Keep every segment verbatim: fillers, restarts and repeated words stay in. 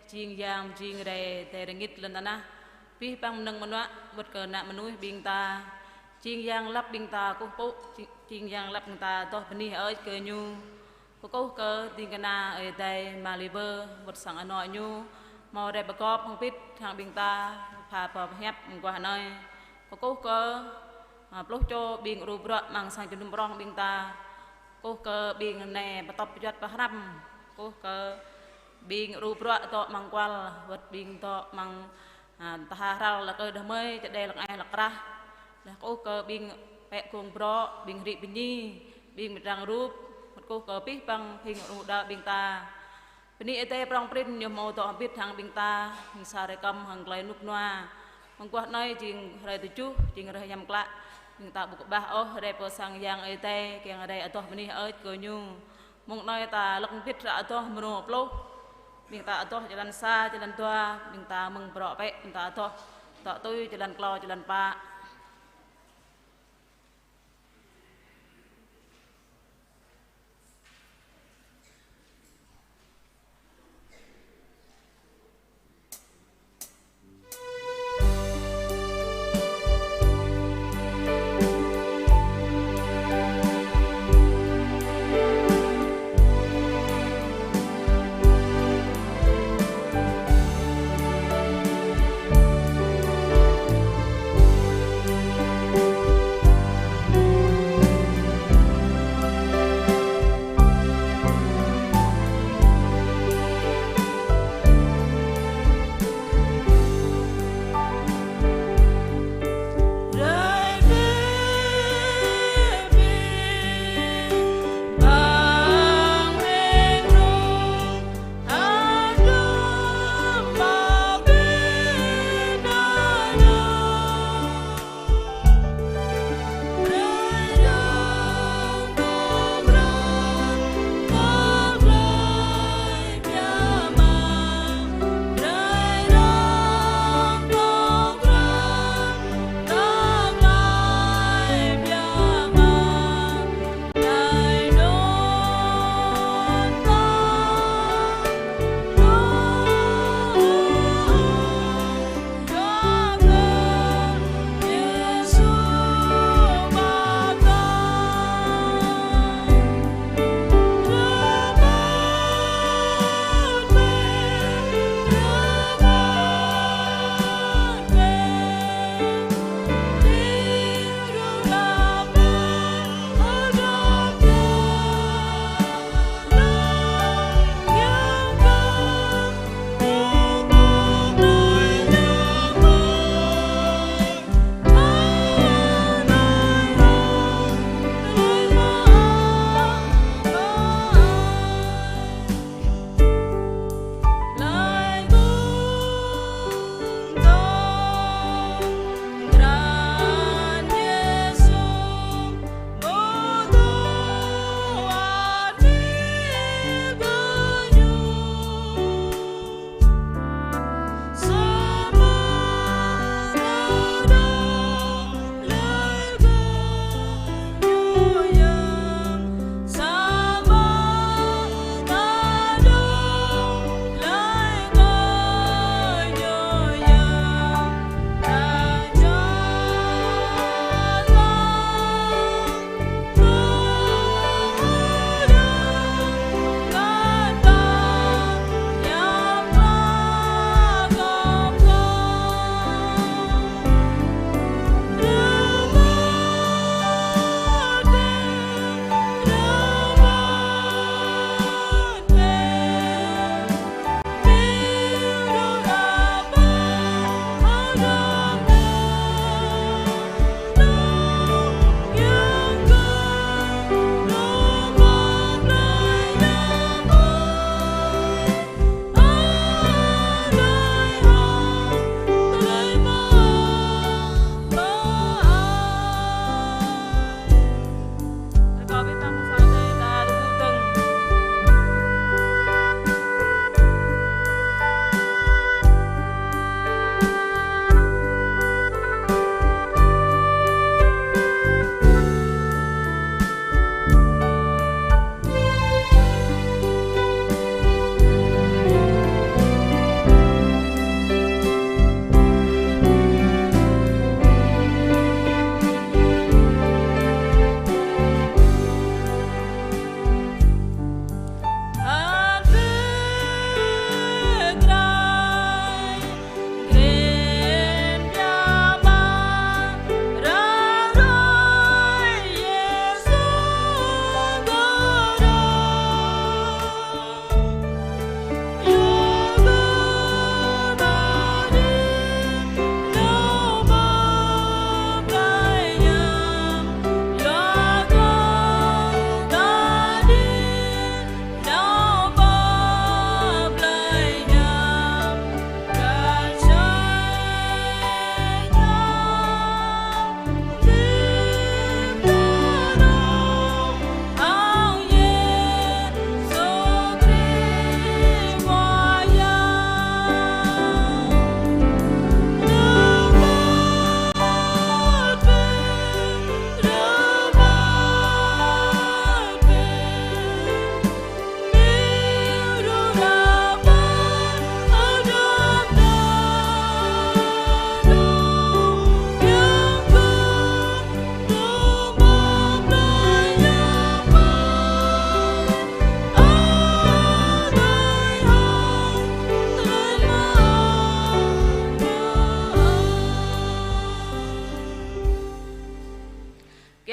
Jing Yang jing rai, rai rơngit lŏn tơnah, abih bang mơnơ̆ng mơnuă, wơ̆t kơ ană mơnuih ƀing ta. Jing Yang lăp ƀing ta kơkuh pơpŭ, jing, jing Yang lăp ƀing ta adoh bơni hơơč kơ Ñu. Kơkuh kơ ding kơna Ơi Adai Maliver, wơ̆t sang anŏ ñu, hmâo rai pơgop hăng pĭt hăng ƀing ta, pha pơhiăp mơguah anai. Kơkuh kơ, a, pluh čô ƀing ru bruă amăng sang jơnum prong ƀing ta. Kơkuh kơ ƀing anai pơtŏp pơjuăt pơhrăm. Kơkuh kơ ƀing ru bruă dŏ amăng kual, wơ̆t ƀing dŏ amăng, a, tơha hrăl, lăk ơi đah mơi, čơđai lăng ai lăk krah. Laih kơkuh kơ ƀing pĕ kông brŏ, ƀing hrĭ bơni, ƀing mơdrăng rup, wơ̆t kơkuh kơ abih bang phing ru đaŏ ƀing ta. Bơni Ơi Adai prong prin Ñu hmâo dŏ hơbĭt hăng ƀing ta, hăng sa hrơi kơm hăng tơlơi rơnŭk rơnua. Mơguah anai jing hrơi tơjuh, jing hrơi hiam klă. Ƀing ta ƀu kơƀah ôh rai pơ sang Yang Ơi Adai, kiăng rai adoh bơni hơơč kơ Ñu. Mông anai ta lăk hơbĭt rai adoh mrô pluh. Ƀing ta adoh jơlan sa, jơlan dua, ƀing ta mơ̆ng bruă pĕ, ƀing ta adoh dŏ tui jơlan klâo, jơlan pă.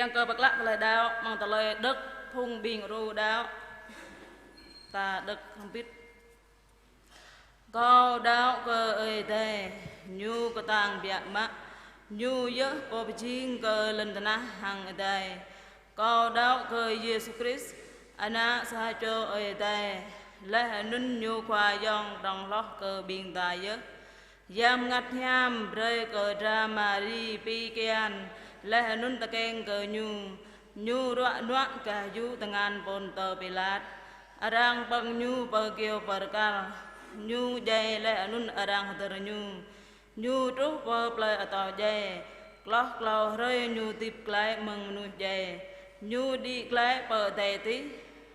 Kiăng kơ pơklă tơlơi đaŏ, mơ̆ng tơlơi đŏk phung ƀing ru đaŏ. Ta đŏk hrŏm hơbĭt. Kâo đaŏ kơ Ơi Adai, Ñu kơtang biă mă, Ñu yơh Pô pơjing kơ lŏn tơnah hăng adai. Kâo đaŏ kơ Yêsu Krist, Ană sa čô Ơi Adai, laih anŭn Ñu Khua Yang pơdrŏng hloh kơ ƀing ta yơh. Yang Bơngăt Hiam brơi kơ dra Mari pi kian, laih anŭn tơkeng kơ Ñu. Ñu ruă nuă gah yŭ tơngan Pôntơ Pilat. Arăng pơ̆ng Ñu pơ kyâo bơrkal. Ñu djai laih anŭn arăng hơdơr Ñu. Ñu truh pơ plơi atâo djai. Hloh klâo hrơi Ñu hơdip glaĭ mơ̆ng mơnuih djai. Ñu đĭ glaĭ pơ adai adih.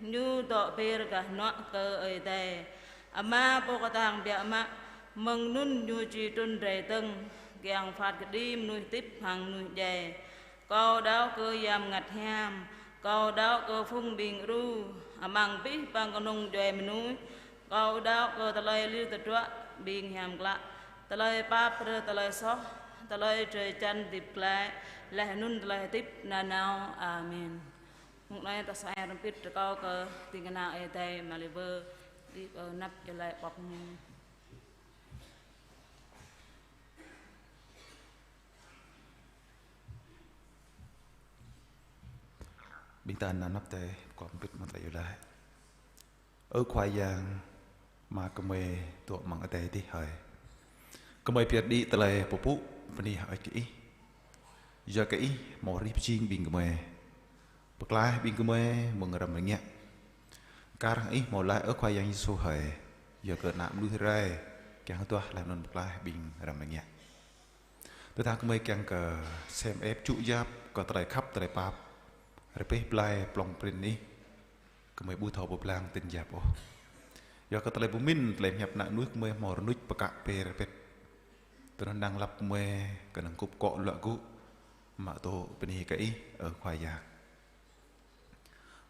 Ñu dŏ ber gah hnuă kơ Ơi Adai Ama Pô kơtang biă mă, mơ̆ng anŭn Ñu či trŭn rai dơ̆ng, kiăng phat kơđi mơnuih hơdip hăng mơnuih djai. Kâo đaŏ kơ Yang Bơngăt Hiam, kâo đaŏ kơ phung ƀing ru, amăng abih bang kơnung djuai mơnuih, kâo đaŏ kơ tơlơi lir tơdruă ƀing hiam klă, tơlơi pap brơi tơlơi soh, tơlơi drơi jăn hơdip glaĭ, laih anŭn tơlơi hơdip nanao. Amen. Mông anai ta sa ai hrŏm hơbĭt rơkâo kơ ding kơna Ơi Adai Maliwơ, đĭ pơ anăp iâu laĭ pŏk ñu. Ƀing ta nao anăp Ơi Adai, pơkŏn hơbĭt mơ̆ng ta iâu laĭ. Ơ Khua Yang, Ama gơmơi dŏ amăng adai adih hơi. Gơmơi pơyơr đĭ tơlơi pơpŭ bơni hơơč kơ Ih. Yua kơ Ih hmâo hrih pơjing ƀing gơmơi. Pơklaih ƀing gơmơi mơ̆ng răm rơngiă. Kar hăng Ih hmâo laĭ, ơ Khua Yang Yêsu hơi, yua kơ Ană mơnuih rai, kiăng hơduah laih anŭn pơklaih ƀing răm rơngiă. Tơdang gơmơi kiăng kơ sem ĕp čŭ yap kơ tơlơi khăp tơlơi pap, rơbeh blai plŏng prin Ih, gơmơi ƀu thâo pơblang tin yap ôh. Yua kơ tơlơi pơmĭn, tơlơi pơhiăp ană mơnuih gơmơi hmâo rơnuč pơkă pêr pĕt. Tơdang năng lăp gơmơi kơnơ̆ng kŭp akŏ luă gŭ, mă tŭ bơni kơ Ih, ơ Khua Yang.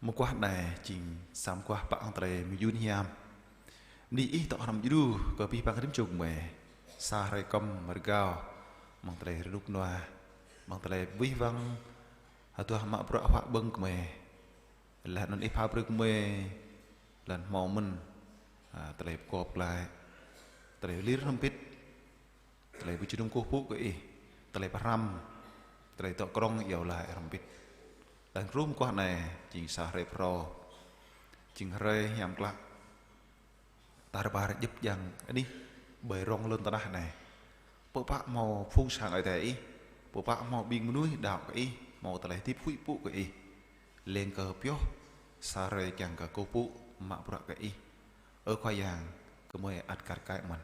Mơguah anai jing sa mơguah pă hăng tơlơi mơyŭn hiam. Bơni Ih dŏ hrŏm djru kơ abih bang rĭm čô gơmơi. Sa hrơi kơm rơgao, mơ̆ng tơlơi rơnŭk rơnua, mơ̆ng tơlơi wih wăng hơduah mă bruă huă ƀơ̆ng gơmơi. Laih anŭn Ih pha brơi gơmơi lŏn hmâo mơ̆n, a, tơlơi pơgop glaĭ, tơlơi lir hrŏm hơbĭt, tơlơi pơjơnum kơkuh pơpŭ kơ Ih, tơlơi pơhrăm, tơlơi dŏ krŏng iâu laĭ hrŏm hơbĭt. Laih anŭn mơguah anai jing sa hrơi phrâo, jing hrơi hiam klă. Tar ƀar djŏp djang anih ƀơi rŏng lŏn tơnah anai. Pơpă hmâo phung sang Ơi Adai Ih, pơpă hmâo ƀing mơnuih đaŏ kơ Ih, hmâo tơlơi hơdip huĭ pŭ kơ Ih. Lêng kơ pioh sa hrơi kiăng kơ kơkuh pơpŭ mă bruă kơ Ih. Ơ Khua Yang, gơmơi ăt kar kaĭ mơ̆n.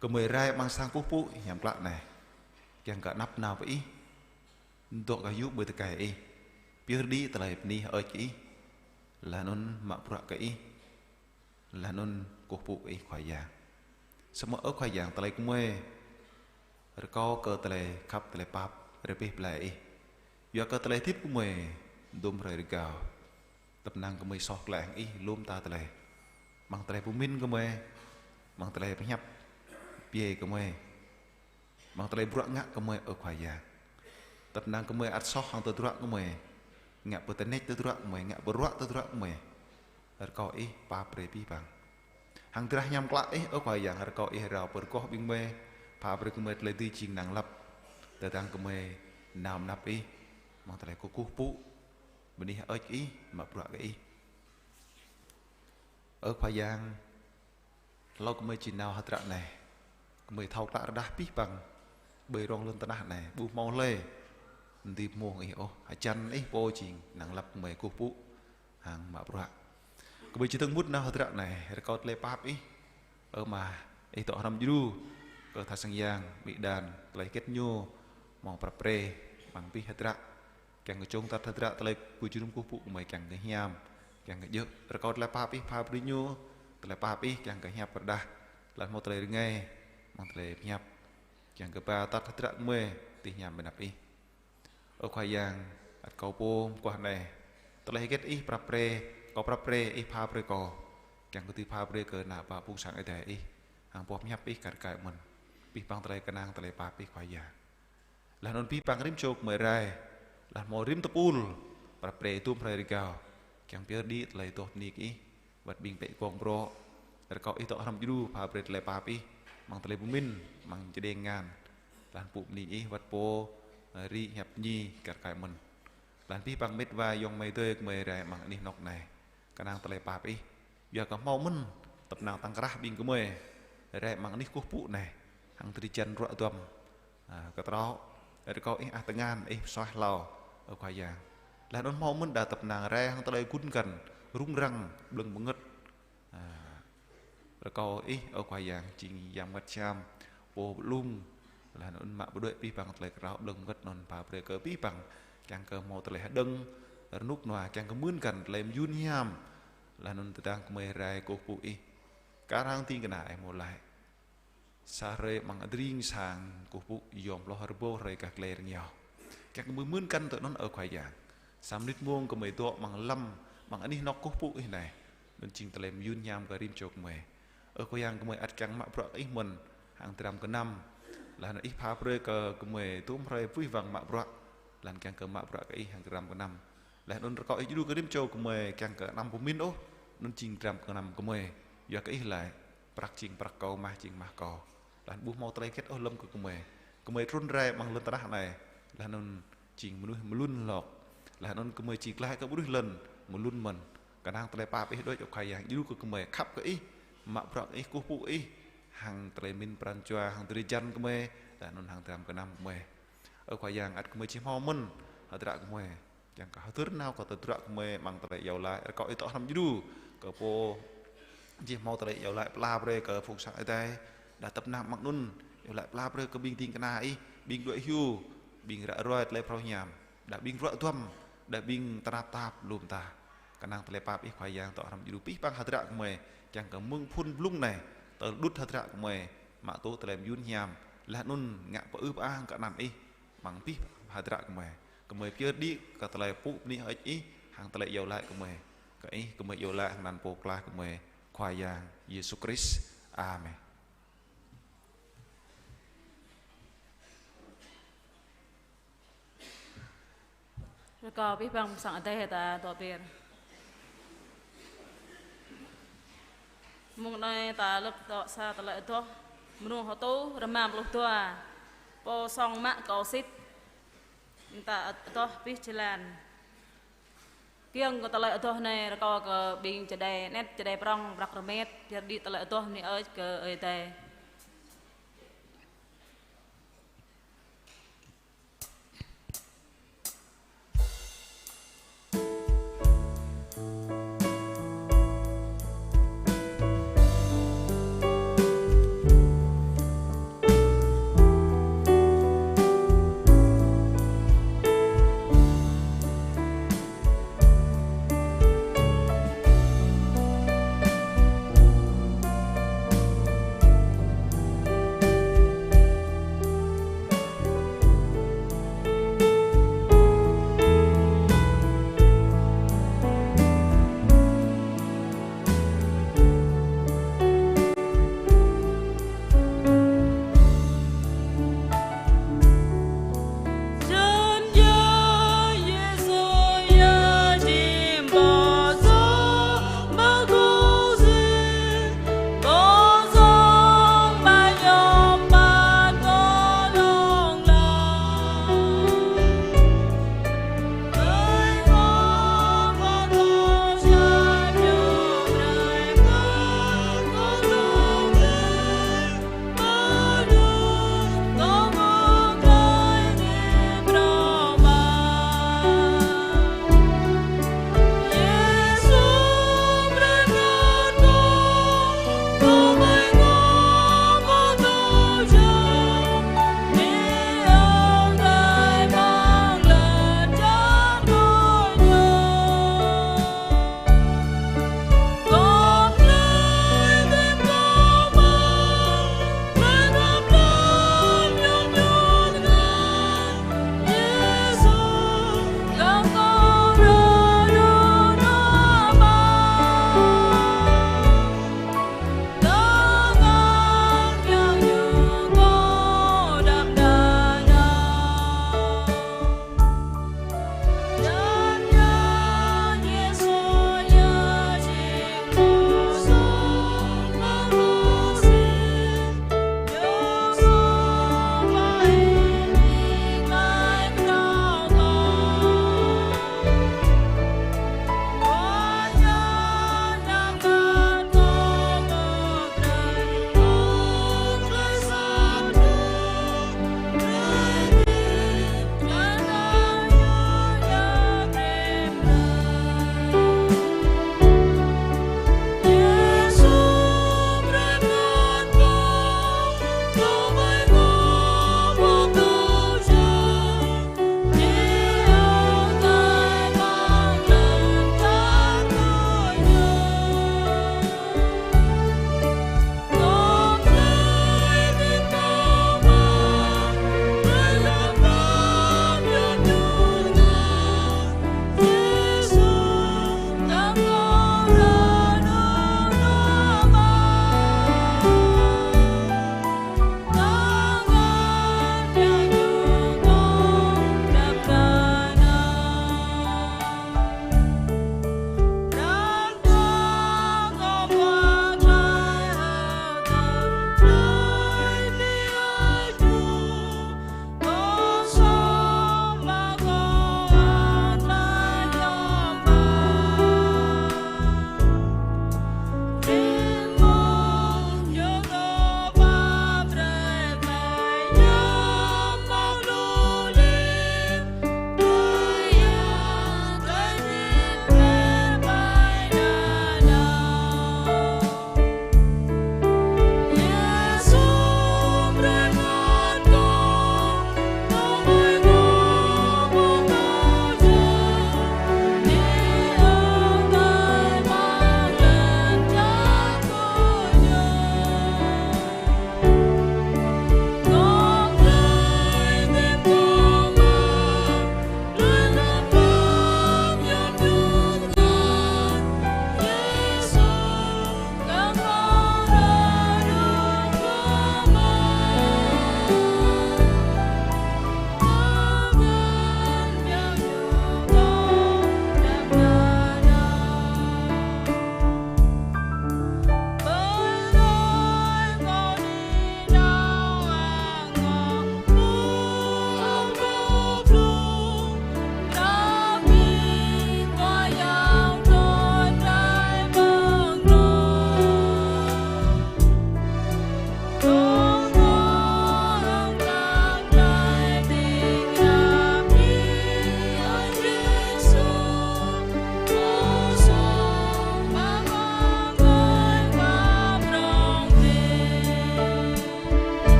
Gơmơi rai amăng sang kơkuh pơpŭ hiam klă anai, kiăng kơ anăp nao pơ Ih, dŏ gah yŭ ƀơi tơkai Ih, pơyơr đĭ tơlơi bơni hơơč kơ Ih, laih anŭn mă bruă kơ Ih, laih anŭn kơkuh pơpŭ kơ Ih Khua Yang. Samơ̆ ơ Khua Yang, tơlơi gơmơi rơkâo kơ tơlơi khăp tơlơi pap rơbeh blai Ih. Yua kơ tơlơi hơdip gơmơi dŭm hrơi rơgao. Tơpă năng gơmơi soh glaĭ hăng Ih lŏm ta tơlơi. Mơ̆ng tơlơi pơmĭn gơmơi, mơ̆ng tơlơi pơhiăp biă gơmơi, mơ̆ng tơlơi bruă ngă gơmơi, ơ Khua Yang. Tơpă năng gơmơi ăt soh hăng tơdruă gơmơi, ngă pơtơnĕč tơdruă gơmơi, ngă pơruă tơdruă gơmơi. Rơkâo Ih pap brơi abih bang. Hăng drah hiam klă Ih, ơ Khua Yang, rơkâo Ih rao pơrơgoh ƀing gơmơi, pap brơi gơmơi tơlơi dưi jing năng lăp. Tơdang gơmơi nao mơnăp Ih, mơ̆ng tơlơi kơkuh pơpŭ bơni hơơč kơ Ih, mă bruă kơ Ih. Ơ Khua Yang, hlâo gơmơi či nao hơdră anai, gơmơi thâo klă rơđah abih bang ƀơi rŏng lŏn tơnah anai, ƀu hmâo hlơi dưi pơhmuh hăng Ih ôh, hơjăn Ih pô jing năng lăp gơmơi kơkuh pơpŭ hăng mă bruă. Gơmơi či dơ̆ng mŭt nao hơdră anai, rơkâo tơlơi pap Ih. Ơ Ama, Ih dŏ hrŏm djru kơ tha sang yang, amĭ đan, tơlơi hơget ñu hmâo prăp pre amăng abih hơdră. Kiăng kơ čŏng atăt hơdră tơlơi pơjơnum kơkuh pơpŭ gơmơi kiăng kơ hiam, kiăng kơ djơ̆. Rơkâo tơlơi pap Ih pha brơi ñu, tơlơi pap Ih kiăng kơ hiăp pơrơđah, tơlơi hmâo tơlơi rơngai amăng tơlơi pơhiăp, kiăng kơ ba atăt hơdră gơmơi tih hiam ƀơi anăp Ih. Ơ Khua Yang, ăt kâo pô mơguah anai, tơlơi hơget Ih prăp pre, kâo prăp pre, Ih pha brơi kâo, kiăng kơ dưi pha brơi kơ ană bă phung sang Ơi Adai Ih, hăng boh pơhiăp Ih kar kaĭ mơ̆n. Abih bang tơlơi kơnang tơlơi pap Ih Khua Yang. Laih anŭn abih bang rĭm čô gơmơi rai, Laih hmâo rĭm tơpul, prăp pre tŭm hrơi rơgao, kiăng pơyơr đĭ tơlơi adoh bơni kơ Ih, wơ̆t ƀing pĕ gong brŏ, rơkâo Ih dŏ hrŏm djru pha brơi tơlơi pap Ih, amăng tơlơi pơmĭn, amăng čơđeng ngăn, laih anŭn pŭ bơni Ih, wơ̆t pô, ơ, rĭ hiăp ñi kar kaĭ mơ̆n. Laih anŭn abih bang met wa ayŏng amai adơi gơmơi rai amăng anih anŏ anai. Kơnang tơlơi pap Ih, yua kơ hmâo mơ̆n, tơpă năng tăng krah ƀing gơmơi, rai amăng anih kơkuh pơpŭ anai, hăng drơi jan ruă duăm, a, kơtrâo, rơkâo Ih ăh tơngan, Ih pơsuaih hlâo, ơ Khua Yang. Laih anŭn hmâo mơ̆n đa tơpă năng rai hăng tơlơi gun găn, rŭng răng, ƀlơ̆ng bơngơ̆t. A, rơkâo Ih, ơ Khua Yang, jing Yang Bơngăt Hiam, Pô pơlung, laih anŭn mă pơđuaĭ abih bang tơlơi kơtrâo ƀlơ̆ng bơngơ̆t anŭn pha brơi kơ abih bang, kiăng kơ hmâo tơlơi hơđơ̆ng, rơnŭk rơnua, kiăng kơ mưn găn tơlơi mơyun hiam, laih anŭn tơdang gơmơi rai kơkuh pơpŭ Ih. Kar hăng ding kơna Ih hmâo laĭ: Sa hrơi amăng adring sang kơkuh pơpŭ, yom hloh rơbâo hrơi gah glai rơngiao. Kiăng kơ gơmơi mưn găn tui anŭn, ơ Khua Yang. Sa mơnit mông gơmơi dŏ amăng lăm, amăng anih anŏ kơkuh pơpŭ Ih anai, anŭn jing tơlơi mơyun hiam kơ rĭm čô gơmơi. Ơ Khua Yang, gơmơi ăt kiăng mă bruă kơ Ih mơ̆n, hăng dram gơnam. Laih anŭn Ih pha brơi kơ gơmơi tŭm hrơi abih bang mă bruă, laih anŭn kiăng kơ mă bruă kơ Ih hăng dram gơnam. Laih anŭn rơkâo Ih djru kơ rĭm čô gơmơi kiăng kơ anăm pơmĭn ôh, anŭn jing dram gơnam gơmơi. Yua kơ Ih laĭ: Prăk jing prăk Kâo, mah jing mah Kâo. Laih anŭn ƀu hmâo tơlơi hơget ôh lơ̆m kơ gơmơi. Gơmơi trŭn rai amăng lŏn tơnah anai, laih anŭn jing mơnuih mơlŭn hlŏk. Laih anŭn gơmơi či glaĭ kơ ƀruih lŏn, mơlŭn mơ̆n. Kơnang tơlơi pap Ih đôč, ơ Khua Yang, djru kơ gơmơi khăp kơ Ih, mă bruă kơ Ih, kơkuh pơpŭ Ih, hăng tơlơi pơmĭn pran jua, hăng drơi jan gơmơi, laih anŭn hăng dram gơnam gơmơi. Ơ Khua Yang, ăt gơmơi či hmâo mơ̆n hơdră gơmơi, kiăng kơ hơdơr nao kơ tơdruă gơmơi amăng tơlơi iâu laĭ, rơkâo Ih dŏ hrŏm djru kơ pô či hmâo tơlơi iâu laĭ pơala brơi kơ phung sang Ơi Adai, đa tơpă năng amăng anŭn iâu laĭ pơala brơi kơ ƀing ding kơna Ih, ƀing đuaĭ hyu, ƀing ră ruai tơlơi phrâo hiam, đa ƀing ruă duăm, đa ƀing tơnap tap lŏm ta. Kơnang tơlơi pap Ih, Khua Yang, dŏ hrŏm djru abih bang hơdră gơmơi, kiăng kơ mơ̆ng phŭn blung anai, tơl đŭt hơdră gơmơi, mă tŭ tơlơi mơyun hiam, laih anŭn ngă pơư pơang kơ anăn Ih, amăng abih hơdră gơmơi. Gơmơi pơyơr đĭ kơ tơlơi pŭ bơni hơơč Ih, hăng tơlơi iâu laĭ gơmơi. Kơ Ih gơmơi iâu laĭ hăng anăn Pô Pơklaih gơmơi, Khua Yang Yêsu Krist. Amen. Rơkâo abih bang sang Ơi Adai ta dŏ ber. Mông anai ta lăp dŏ sa tơlơi adoh mơnuih hơtŭ rơma pluh dua. Pô song mă kâo sĭt. Ta adoh abih jơlan. Kiăng kơ tơlơi adoh anai rơkâo kơ ƀing čơđai anet, čơđai prŏng, prăk rơmet, pơyơr đĭ tơlơi adoh anai ơi kơ Ơi Adai.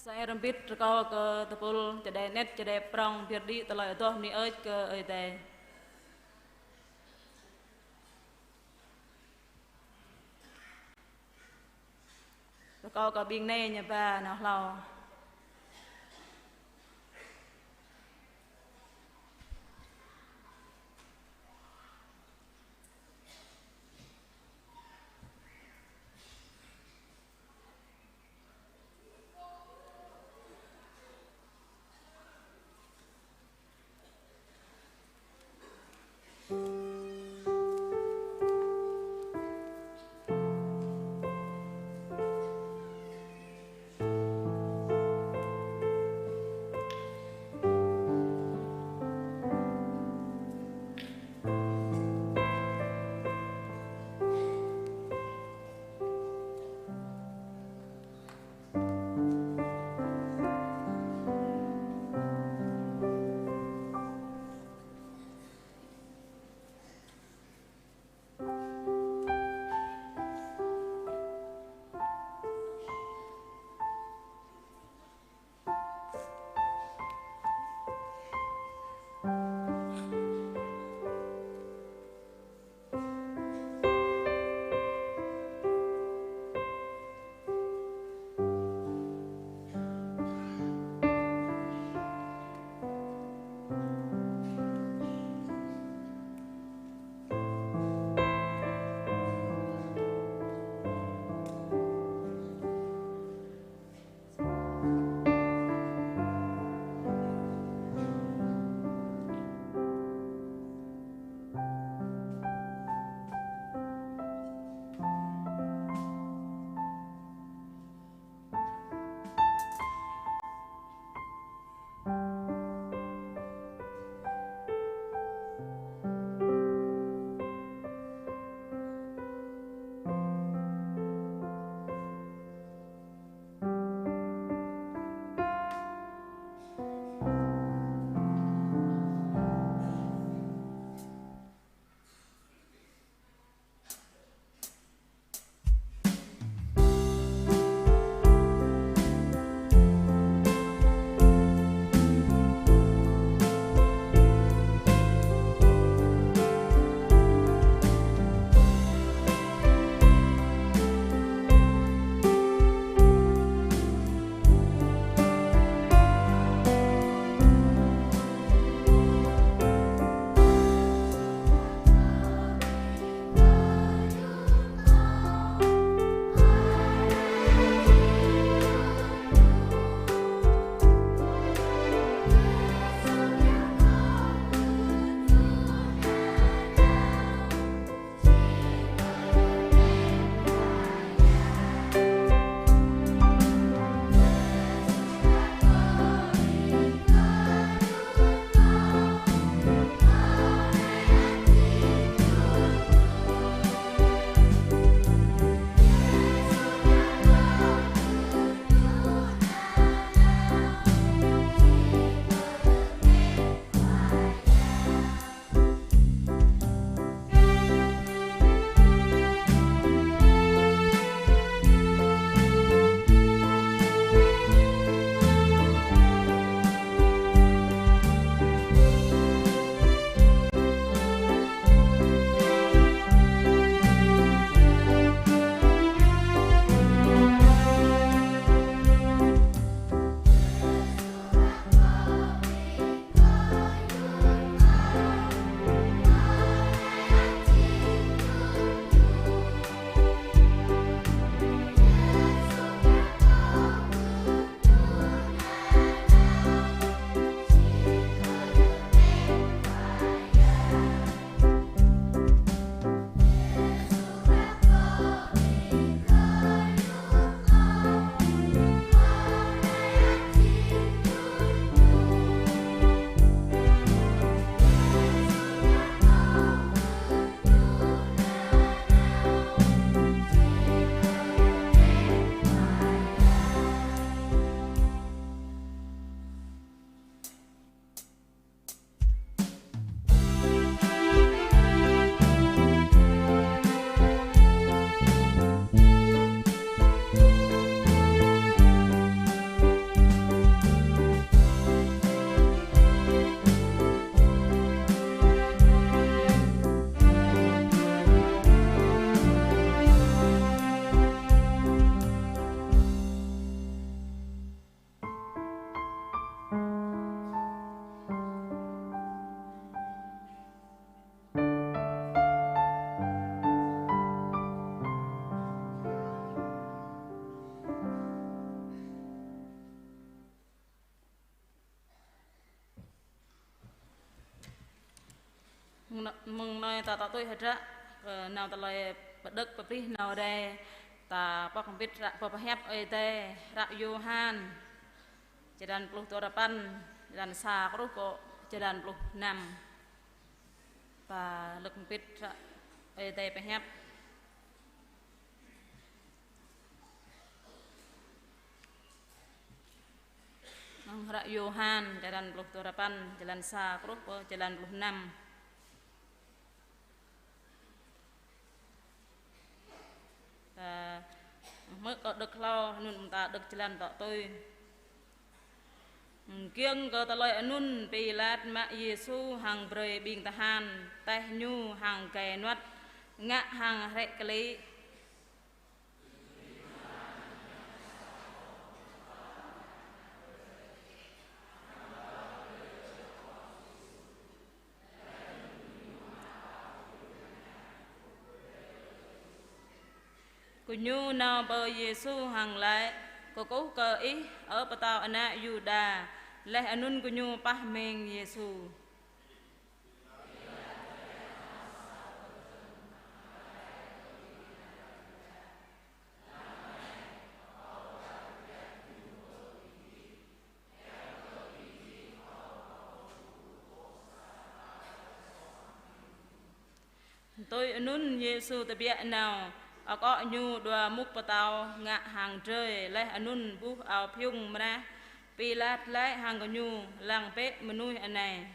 Sa ai rơmbit rơkâo kơ tơpul čơđai anet čơđai prong ƀiă đĭ tơlơi adoh bơni hơơč kơ Ơi Adai. Rơkâo kơ ƀing nai ñu ba nao hlâo. Mơ̆ng anai ta tŏ tui hơdră kơ nao tơlơi pơđơ̆k pơplih nao rai, ta pŏk hơbĭt hră pơhiăp Ơi Adai, hră Yôhan, črăn pluh duarơpăn, črăn sa truh pơ črăn pluh năm. Ta lơ̆k hơbĭt hră Ơi Adai pơhiăp. Mơ̆ng hră Yôhan, črăn pluh duarơpăn, črăn sa truh pơ črăn pluh năm. Ta hmư̆ kơ đơ̆k hlâo, anŭn ta đơ̆k jơlan tŏ tui. Giŏng kơ tơlơi anŭn, Pilat mă Yêsu hăng brơi ƀing tơhan taih Ñu hăng gai nuăt, ngă hăng hrĕ klĭ. Gơñu nao pơ Yêsu hăng laĭ: Kơkuh kơ Ih, ơ Pơtao Ană Yuđa. Laih anŭn gơñu pah meng Yêsu. Tui anŭn Yêsu tơbiă nao, akŏ Ñu dua mŭk pơtâo ngă hăng drơi, laih anŭn buh ao phiung mrah. Pilat laĭ hăng gơñu: Lăng bĕ mơnuih anai.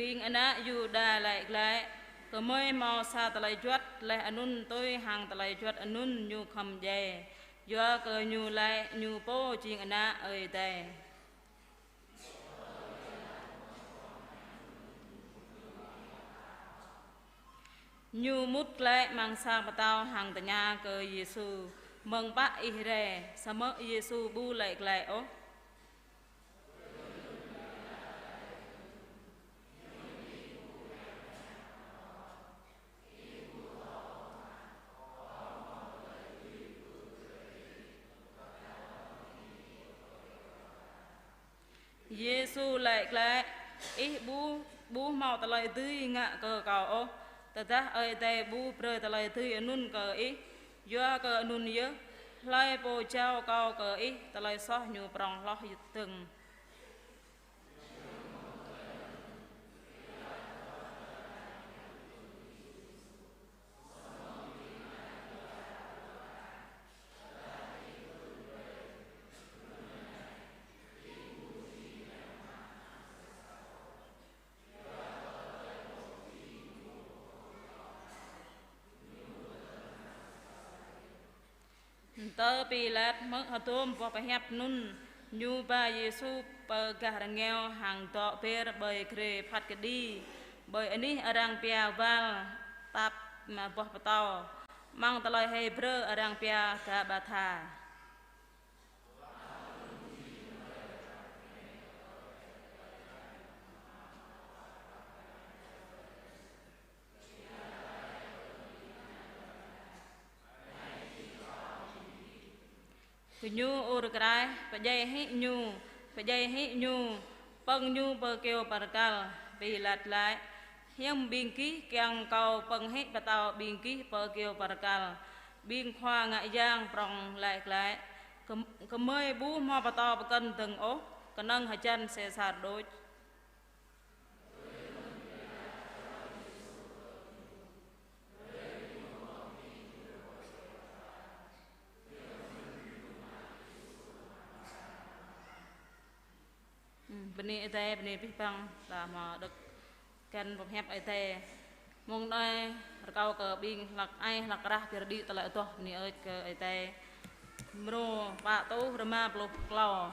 Ƀing ană Yuđa laĭ glaĭ: Gơmơi hmâo sa tơlơi juăt, laih anŭn tui hăng tơlơi juăt anŭn Ñu khŏm djai, yua kơ Ñu laĭ Ñu pô jing Ană Ơi Adai. Ñu mŭt glaĭ amăng sang pơtao hăng tơña kơ Yêsu: Mơ̆ng pă Ih rai? Samơ̆ Yêsu ƀu laĭ glaĭ ôh. Yêsu laĭ glaĭ: Ih ƀu, ƀu hmâo tơlơi dưi ngă kơ Kâo ôh. Tơdah Ơi Adai ƀu brơi tơlơi dưi anŭn kơ ih, yua kơ anŭn yơh, hlơi pô jao Kâo kơ ih, tơlơi soh ñu prŏng hloh dơ̆ng. Tơ Pilat hmư̆ hơdôm boh pơhiăp anŭn, ñu ba Yêsu pơ gah rơngiao hăng dŏ ber ƀơi grê phat kơđi, ƀơi anih arăng pia Wal Tap Boh Pơtâo, amăng tơlơi Hêbrơ arăng pia Gabatha. Gơñu ur kraih: Pơdjai hĭ Ñu, pơdjai hĭ Ñu, pơ̆ng Ñu pơ kơyâo bơrkal. Pilat laĭ: Hiư̆m ƀing gih kiăng Kâo pơ̆ng hĭ pơtao ƀing gih pơ kơyâo bơrkal? Ƀing khua ngă yang prŏng laĭ glaĭ: Gơm-, gơmơi ƀu hmâo pơtao pơkŏn dơ̆ng ôh, kơnơ̆ng hơjăn Sêsar đôč. Bơni Ơi Adai, bơni abih bang ta hmâo đŏk găn boh hiăp Ơi Adai. Mông anai rơkâo kơ ƀing hlăk ai hlăk rah gir đĭ tơlơi adoh bơni ơi kơ Ơi Adai. Mrô pă tuh rơma pluh klâo.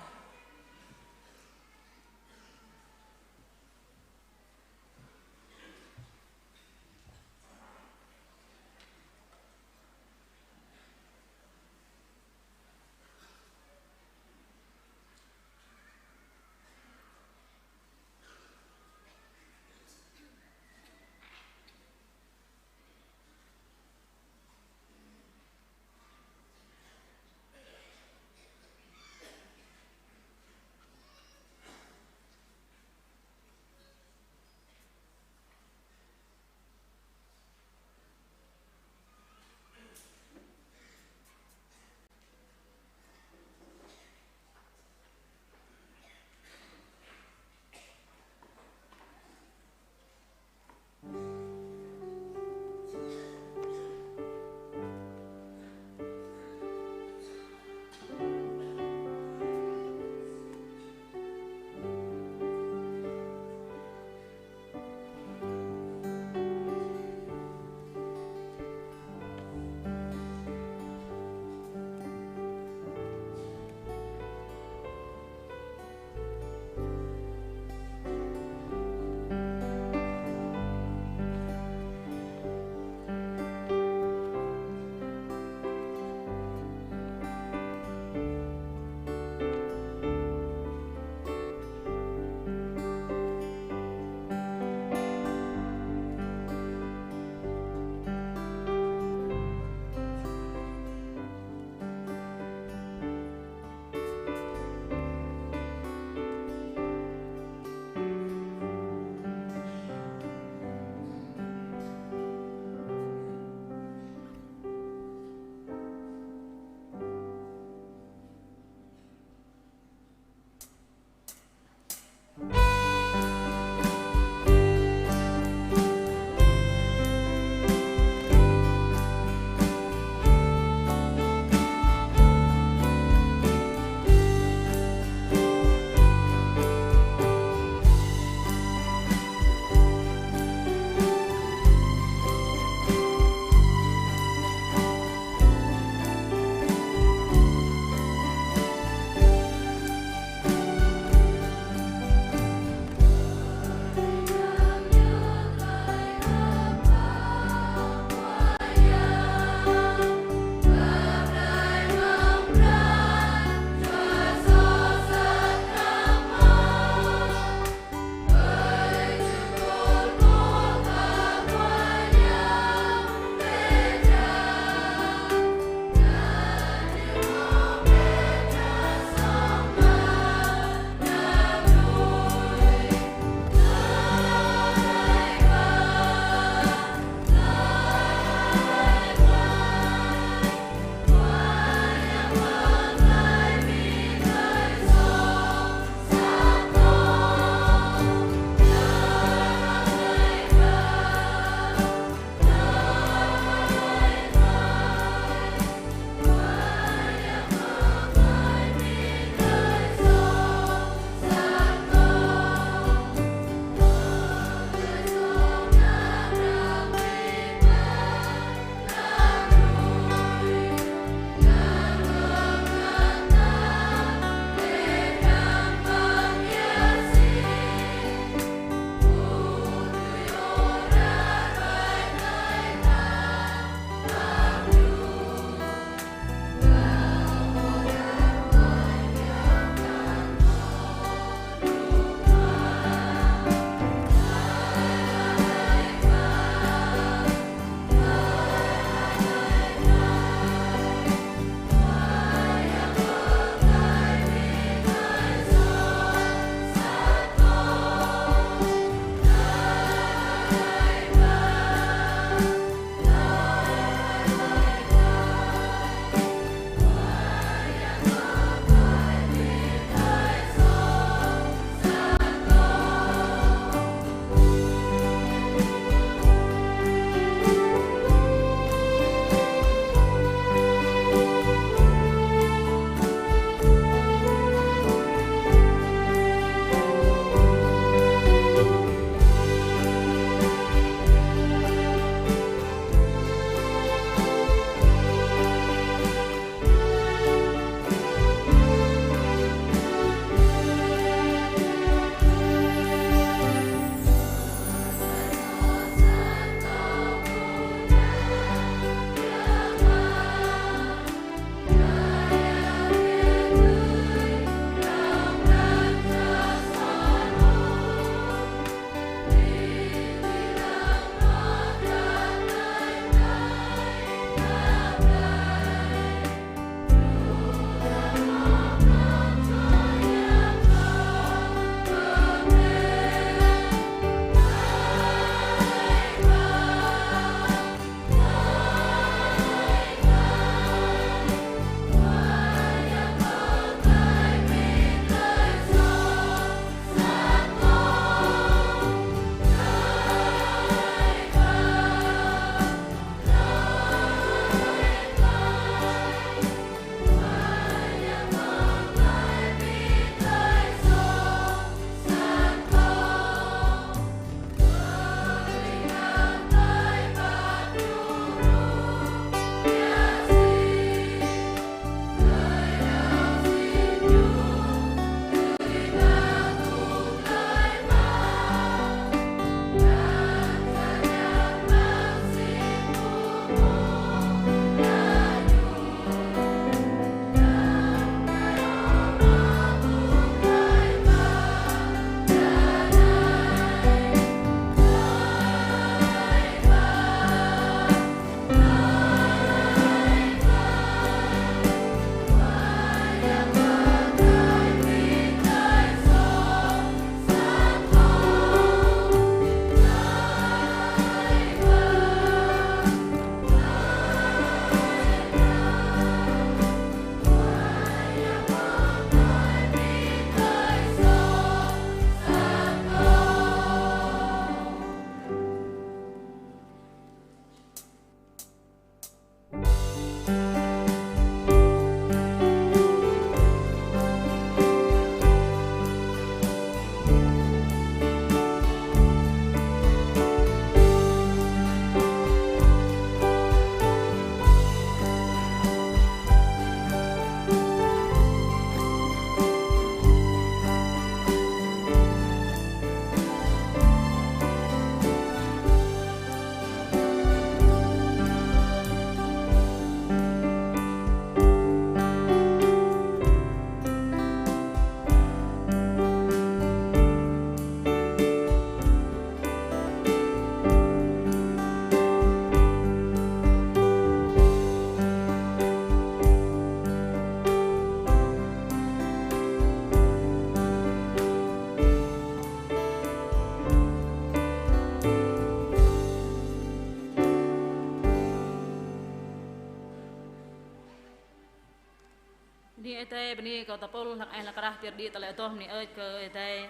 Bơni Ơi Adai, bơni kơ ta pôl hlăk ai hlăk krah pơyơr đĭ tơlơi adoh bơni ơi kơ Ơi Adai.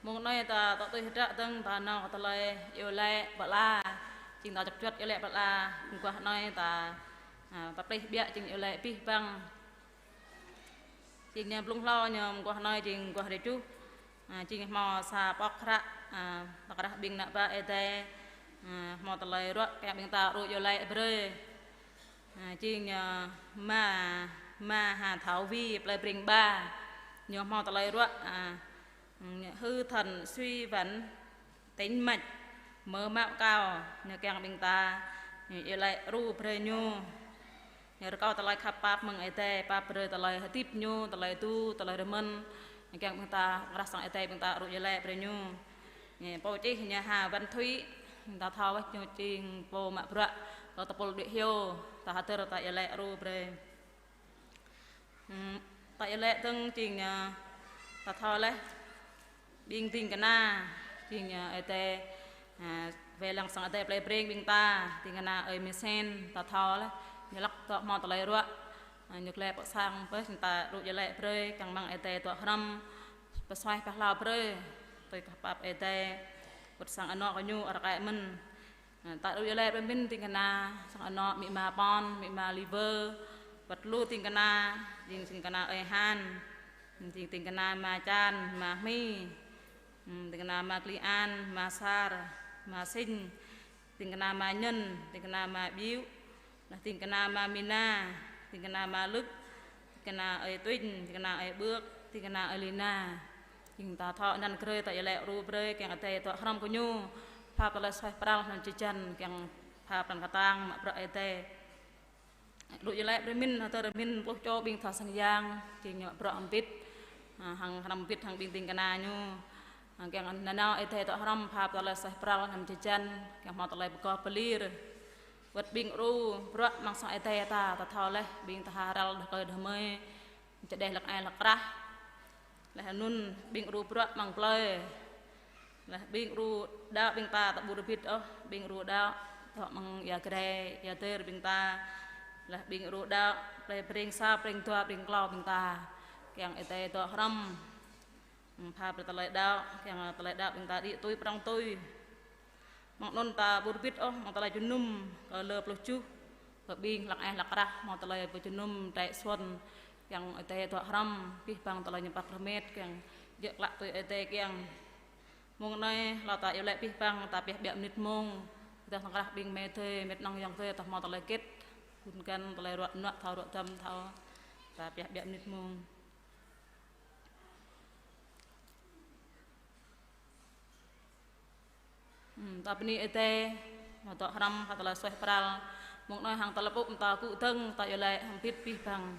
Mông anai ta tŏ tui hơdră dơ̆ng ta nao kơ tơlơi iâu laĭ pơala. Jing ta čơkă juăt iâu laĭ pơala, mơguah anai ta, a, ta plih biă jing iâu laĭ abih bang. Jing ñu blung hlâo ñu mơguah anai jing mơguah rơjuh. A, jing hmâo sa pŏk hră, a, ta krah ƀing ană bă Ơi Adai. A, hmâo tơlơi ruă kiăng ƀing ta rŭ iâu laĭ brơi. A, jing ñu Ama, Ama Hà Thảo Vi, plei Breng Ba. Ñu hmâo tơlơi ruă, a, hư thần suy vắn tĩnh mạch, mơ mă kao, ñu kiăng ƀing ta, ñu iâu laĭ rŭ brơi ñu. Ñu rơkâo tơlơi khăp pap mơ̆ng Ơi Adai, pap brơi tơlơi hơdip ñu, tơlơi tu, tơlơi rơmơn. Ñu kiăng ƀing ta, krah sang Ơi Adai ƀing ta rŭ iâu laĭ brơi ñu. Ñu pô čih ñu Hà Văn Thụy, ta thâo wơ̆t ñu jing pô mă bruă, kơ ta pôl đuaĭ hyu, ta hơdơr ta iâu laĭ rŭ brơi. Hm, ta iâu laĭ dơ̆ng jing, a, ta thâo laih. Ƀing ding kơna, jing, a, Ơi Adai, a, wai lăng sang Ơi Adai plei Breng ƀing ta, ding kơna Ơi Misen, ta thâo laih. Ñu hlăk dŏ hmâo tơlơi ruă, a, ñu glaĭ pơ sang pơh, ta rŭ iâu laĭ brơi, kiăng mơ̆ng Ơi Adai dŏ hrŏm, pơsuaih pơhlao brơi, tui kơ pap Ơi Adai, wơ̆t sang anŏ kơ ñu, rơkơi mơ̆n. A, ta rŭ iâu laĭ brơi mĭn ding kơna, sang anŏ amĭ ama Pon, amĭ ama Liver, wơ̆t lu ding kơna, jing ding kơna Ơi Han, jing ding kơna ama Chan, ama Hmi, hm, ding kơna ama Kli An, ama Sar, ama Sing, ding kơna ama Nhân, ding kơna ama Biu, lah ding kơna ama Mina, ding kơna ama Lưk, ding kơna Ơi Tuin, ding kơna Ơi Bưk, ding kơna Ơi Lina. Jing ta thâo anăn grơi ta iâu laĭ rŭ brơi kiăng Ơi Adai dŏ hrŏm kơ ñu. Pap tơlơi suaih pral anăn jơjăn kiăng pap anăn kơtang mă bruă Ơi Adai. Rŭ iâu laĭ brơi mĭn, hơdơr mĭn pluh čô ƀing tha sang yang, jing ñu mă bruă hơbĭt, a, hăng hrăm hơbĭt hăng ƀing ding kơna ñu. A, kiăng nanao Ơi Adai dŏ hrŏm pap tơlơi suaih pral anăn jơjăn, kiăng hmâo tơlơi pơgop pơlir. Wơ̆t ƀing rŭ bruă mơ̆ng sang Ơi Adai ta, ta thâo laih, ƀing tha răl đah kơi đah mơi, čơđeh hlăk ai hlăk krah. Laih anŭn ƀing rŭ bruă mơ̆ng plơi. Laih ƀing rŭ đaŏ ƀing ta ta ƀu rơbit ôh, ƀing rŭ đaŏ dŏ mơ̆ng ia Grai, ia Dêr ƀing ta. Laih ƀing rŭ đaŏ plei Breng sa, Breng dua, Breng klâo ƀing ta. Kiăng Ơi Adai dŏ hrŏm. Hm, pha brơi tơlơi đaŏ, kiăng tơlơi đaŏ ƀing ta đĭ tui prŏng tui. Mơ̆ng anŭn ta ƀu rơbit ôh, mơ̆ng tơlơi jơnum, kơ lơ pluh tơjuh, kơ ƀing hlăk ai hlăk krah, hmâo tơlơi pơjơnum, trĕ suôn, kiăng Ơi Adai dŏ hrŏm, abih bang tơlơi ñu păk rơmet, kiăng djơ̆ klă tui Ơi Adai kiăng. Mông anai, hlâo ta iâu laĭ abih bang, ta pioh ƀiă mơnit mông, tơdah hlăk krah ƀing mĕ adơi, mĕt nŏng ayŏng adơi, ta hmâo tơlơi hơget, gun găn, tơlơi ruă nuă, thâo ruă dăm, thâo, ta pioh ƀiă mơnit mông. Hm, ta bơni Ơi Adai, mơ̆ dŏ hrŏm, hăng tơlơi suaih pral. Mông anai hăng tơlơi pŭk ta kŭ dơ̆ng, ta iâu laĭ hăng bit abih bang.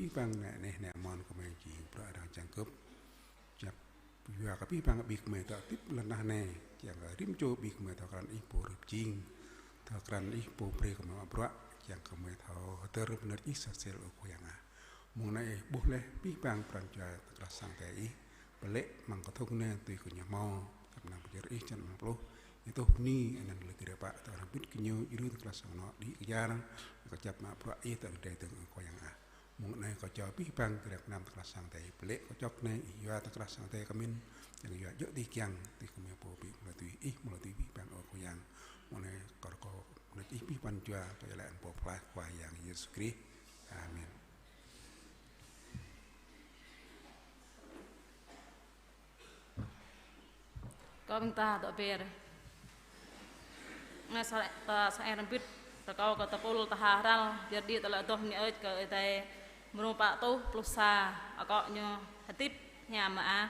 abih bang ană neh, ană amon gơmơi jing bruă arăng čang gơ̆p. Čăp yua kơ abih bang ƀing gơmơi dŏ hơdip lŏn tơnah anai, kiăng kơ rĭm čô ƀing gơmơi thâo krăn Ih pô rĭm jing, thâo krăn Ih pô brơi kơ gơmơi mă bruă, kiăng kơ gơmơi thâo hơdơr pơnơ̆r Ih sa sel, ơ Khua Yang ah. Mông anai Ih ƀuh laih abih bang pran jua tơkrah sang Ơi Adai Ih, pơlĕ amăng kơthŭng anai tui kơ ñu hmâo, čăp năng pơjơr Ih črăn amăng pluh, Ih tuh bơni anăn lĕ kơ rơpa, tơkrah bit kơ ñu djru tơkrah sang anŏ đĭ kơyar, kơjăp mă bruă Ih tơl đai dơ̆ng, ơ Khua Yang ah. Mông anai kâo jao abih bang gơnam tơkrah sang Ơi Adai, pơlĕ kâo čŏk anai, Ih yua tơkrah sang Ơi Adai kơ min, kiăng yua djơ̆ tui kiăng, tui kơ mơ̆ pô ƀing mơ̆ tui Ih, mơ̆ tui abih bang, ơ Khua Yang. Mông anai kâo rơkâo pơnơ̆r Ih abih bang jua, kâo iâu laĭ amăng pô pơklaih Khua Yang Yêsu Krist. Amen. Kâo ƀing ta dŏ be̱r. Anai sa, ta sa ai rơmbit, rơkâo kơ tơpul tơha hrăl, yua đĭ tơlơi adoh mơni ơi kơ Ơi Adai mrô pă tuh pluh sa, akŏ ñu hơdip hiam mơak.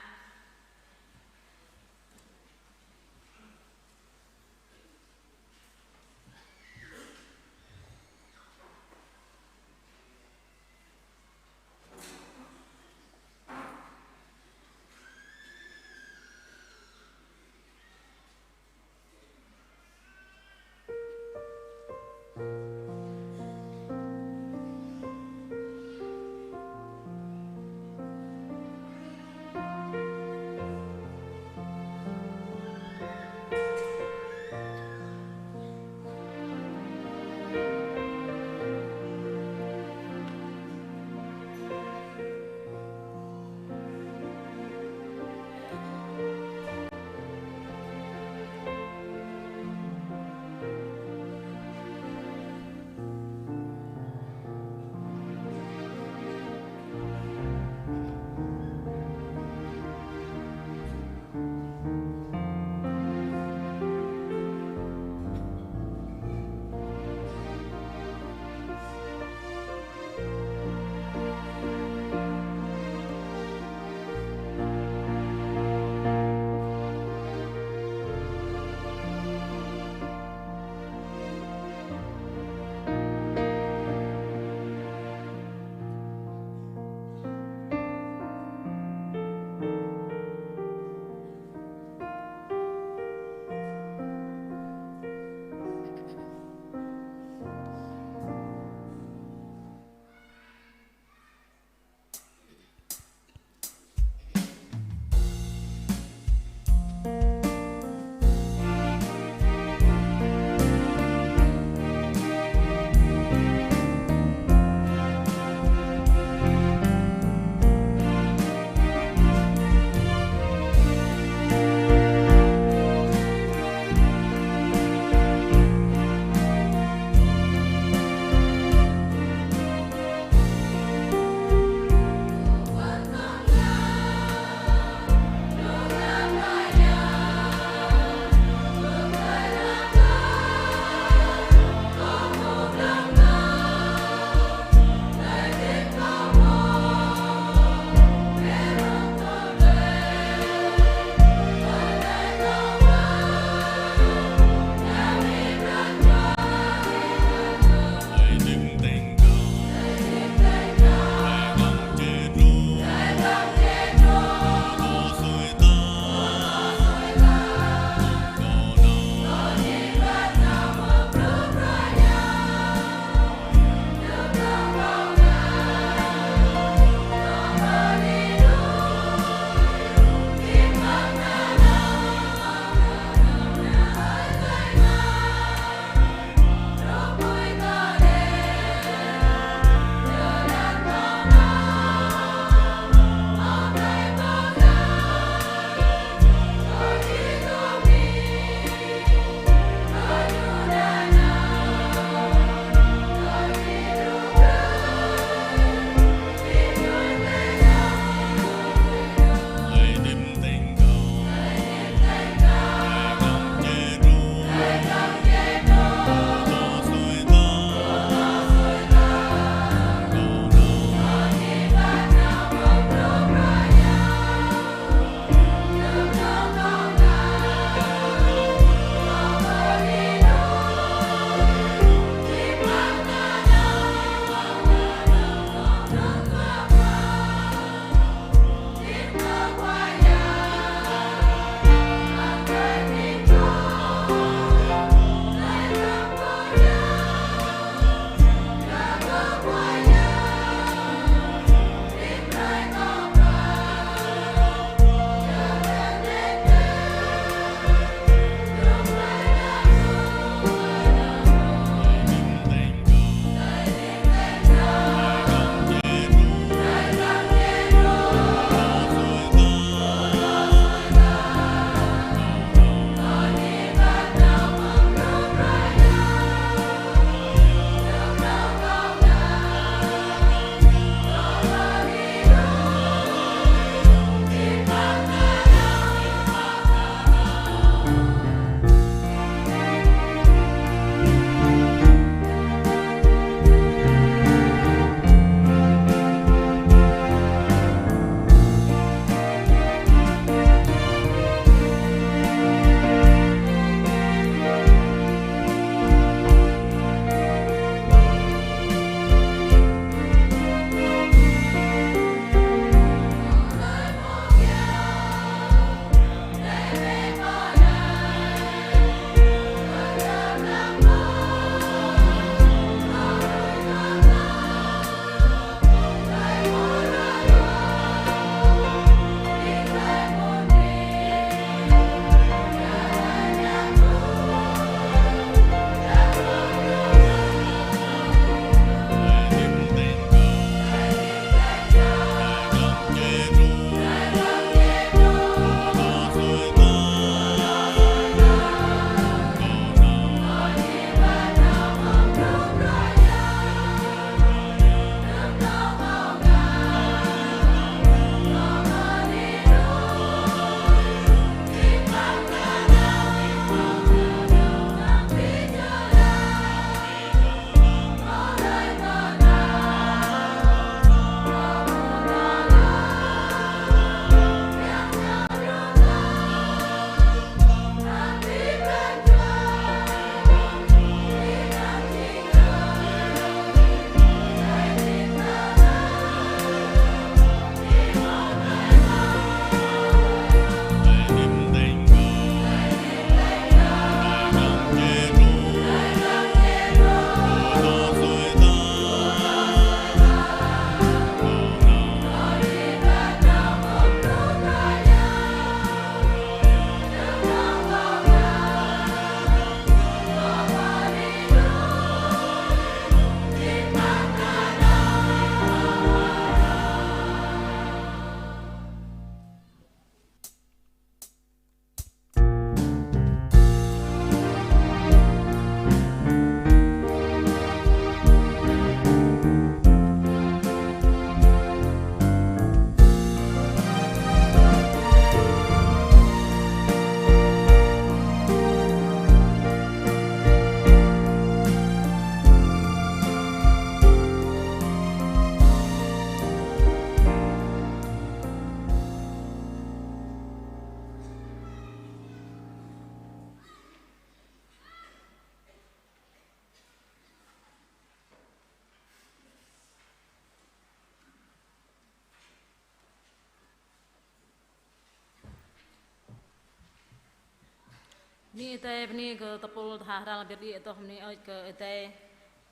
Bơni Ơi Adai, bơni kơ tơpul ta hơdră pơyơr đĭ adoh bơni ơi kơ Ơi Adai.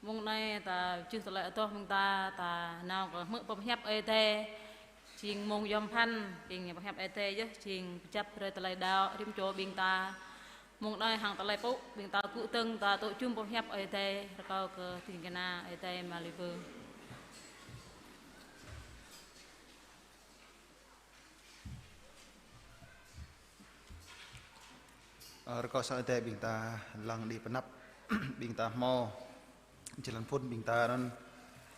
Mông anai ta čih tơlơi adoh mơ̆ng ta, ta nao kơ hmư̆ pơhiăp Ơi Adai. Jing mông yom pơphan, jing pơhiăp Ơi Adai yơh, jing pơčăp brơi tơlơi đaŏ, rĭm čô ƀing ta. Mông anai hăng tơlơi pŭ, ƀing ta kơkuh dơ̆ng, ta tŭ jum pơhiăp Ơi Adai, rơkâo kơ ding kơna Ơi Adai mă lĕ bơ. Ơ, rơkâo sang Ơi Adai ƀing ta lăng đĭ pơanăp, ƀing ta hmâo jơlan phŭn ƀing ta anŭn,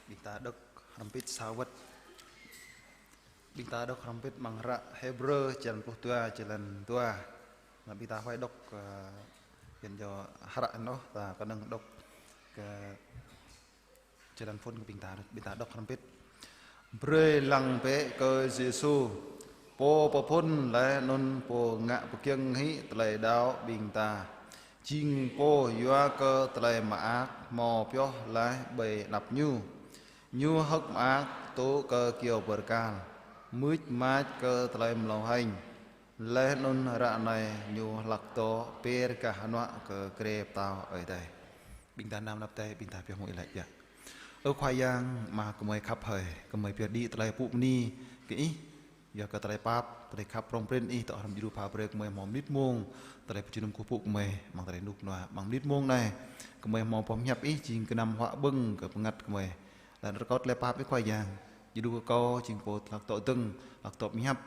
ƀing ta đŏk hrŏm hơbĭt sa wơ̆t. Ƀing ta đŏk hrŏm hơbĭt amăng hră Hêbrơ črăn pluh dua, jơlan dua. Anŭn ƀing ta huai đŏk, ơ, ƀing djơ̆ hră anŭn ta kơnơ̆ng đŏk kơ jơlan phŭn kơ ƀing ta, ƀing ta đŏk hrŏm hơbĭt. Brơi lăng bĕ kơ Yêsu, Pô pơphŭn laih anŭn Pô ngă pơgiŏng hĭ tơlơi đaŏ ƀing ta. Jing Pô yua kơ tơlơi mơak hmâo pioh laih ƀơi anăp Ñu. Ñu hơ̆k mơak tŭ kơ kyâo bơrkal, mưč mač kơ tơlơi mlâo hêñ. Laih anŭn ră anai Ñu hlak dŏ pơr gah hơnuă kơ grê pơtao Ơi Adai. Ƀing ta nao anăp Ơi Adai, ƀing ta pioh mơ̆ng ih laĭ biă. Ơ Khua Yang, Ama gơmơi khăp hơi, gơmơi pơyơr đĭ tơlơi pŭ bơni kơ Ih, yua kơ tơlơi pap, tơlơi khăp prŏng prin Ih dŏ hrŏm djru pha brơi gơmơi hmâo mơnit mông tơlơi pơjơnum kơkuh pơpŭ gơmơi, amăng tơlơi rơnŭk rơnua, amăng mơnit mông anai, gơmơi hmâo pơhiăp Ih, jing gơnam huă ƀơ̆ng kơ bơngăt gơmơi. Laih anŭn rơkâo tơlơi pap Ih Khua Yang, djru kơ kâo, jing pô hlak dŏ dơ̆ng, hlak dŏ pơhiăp,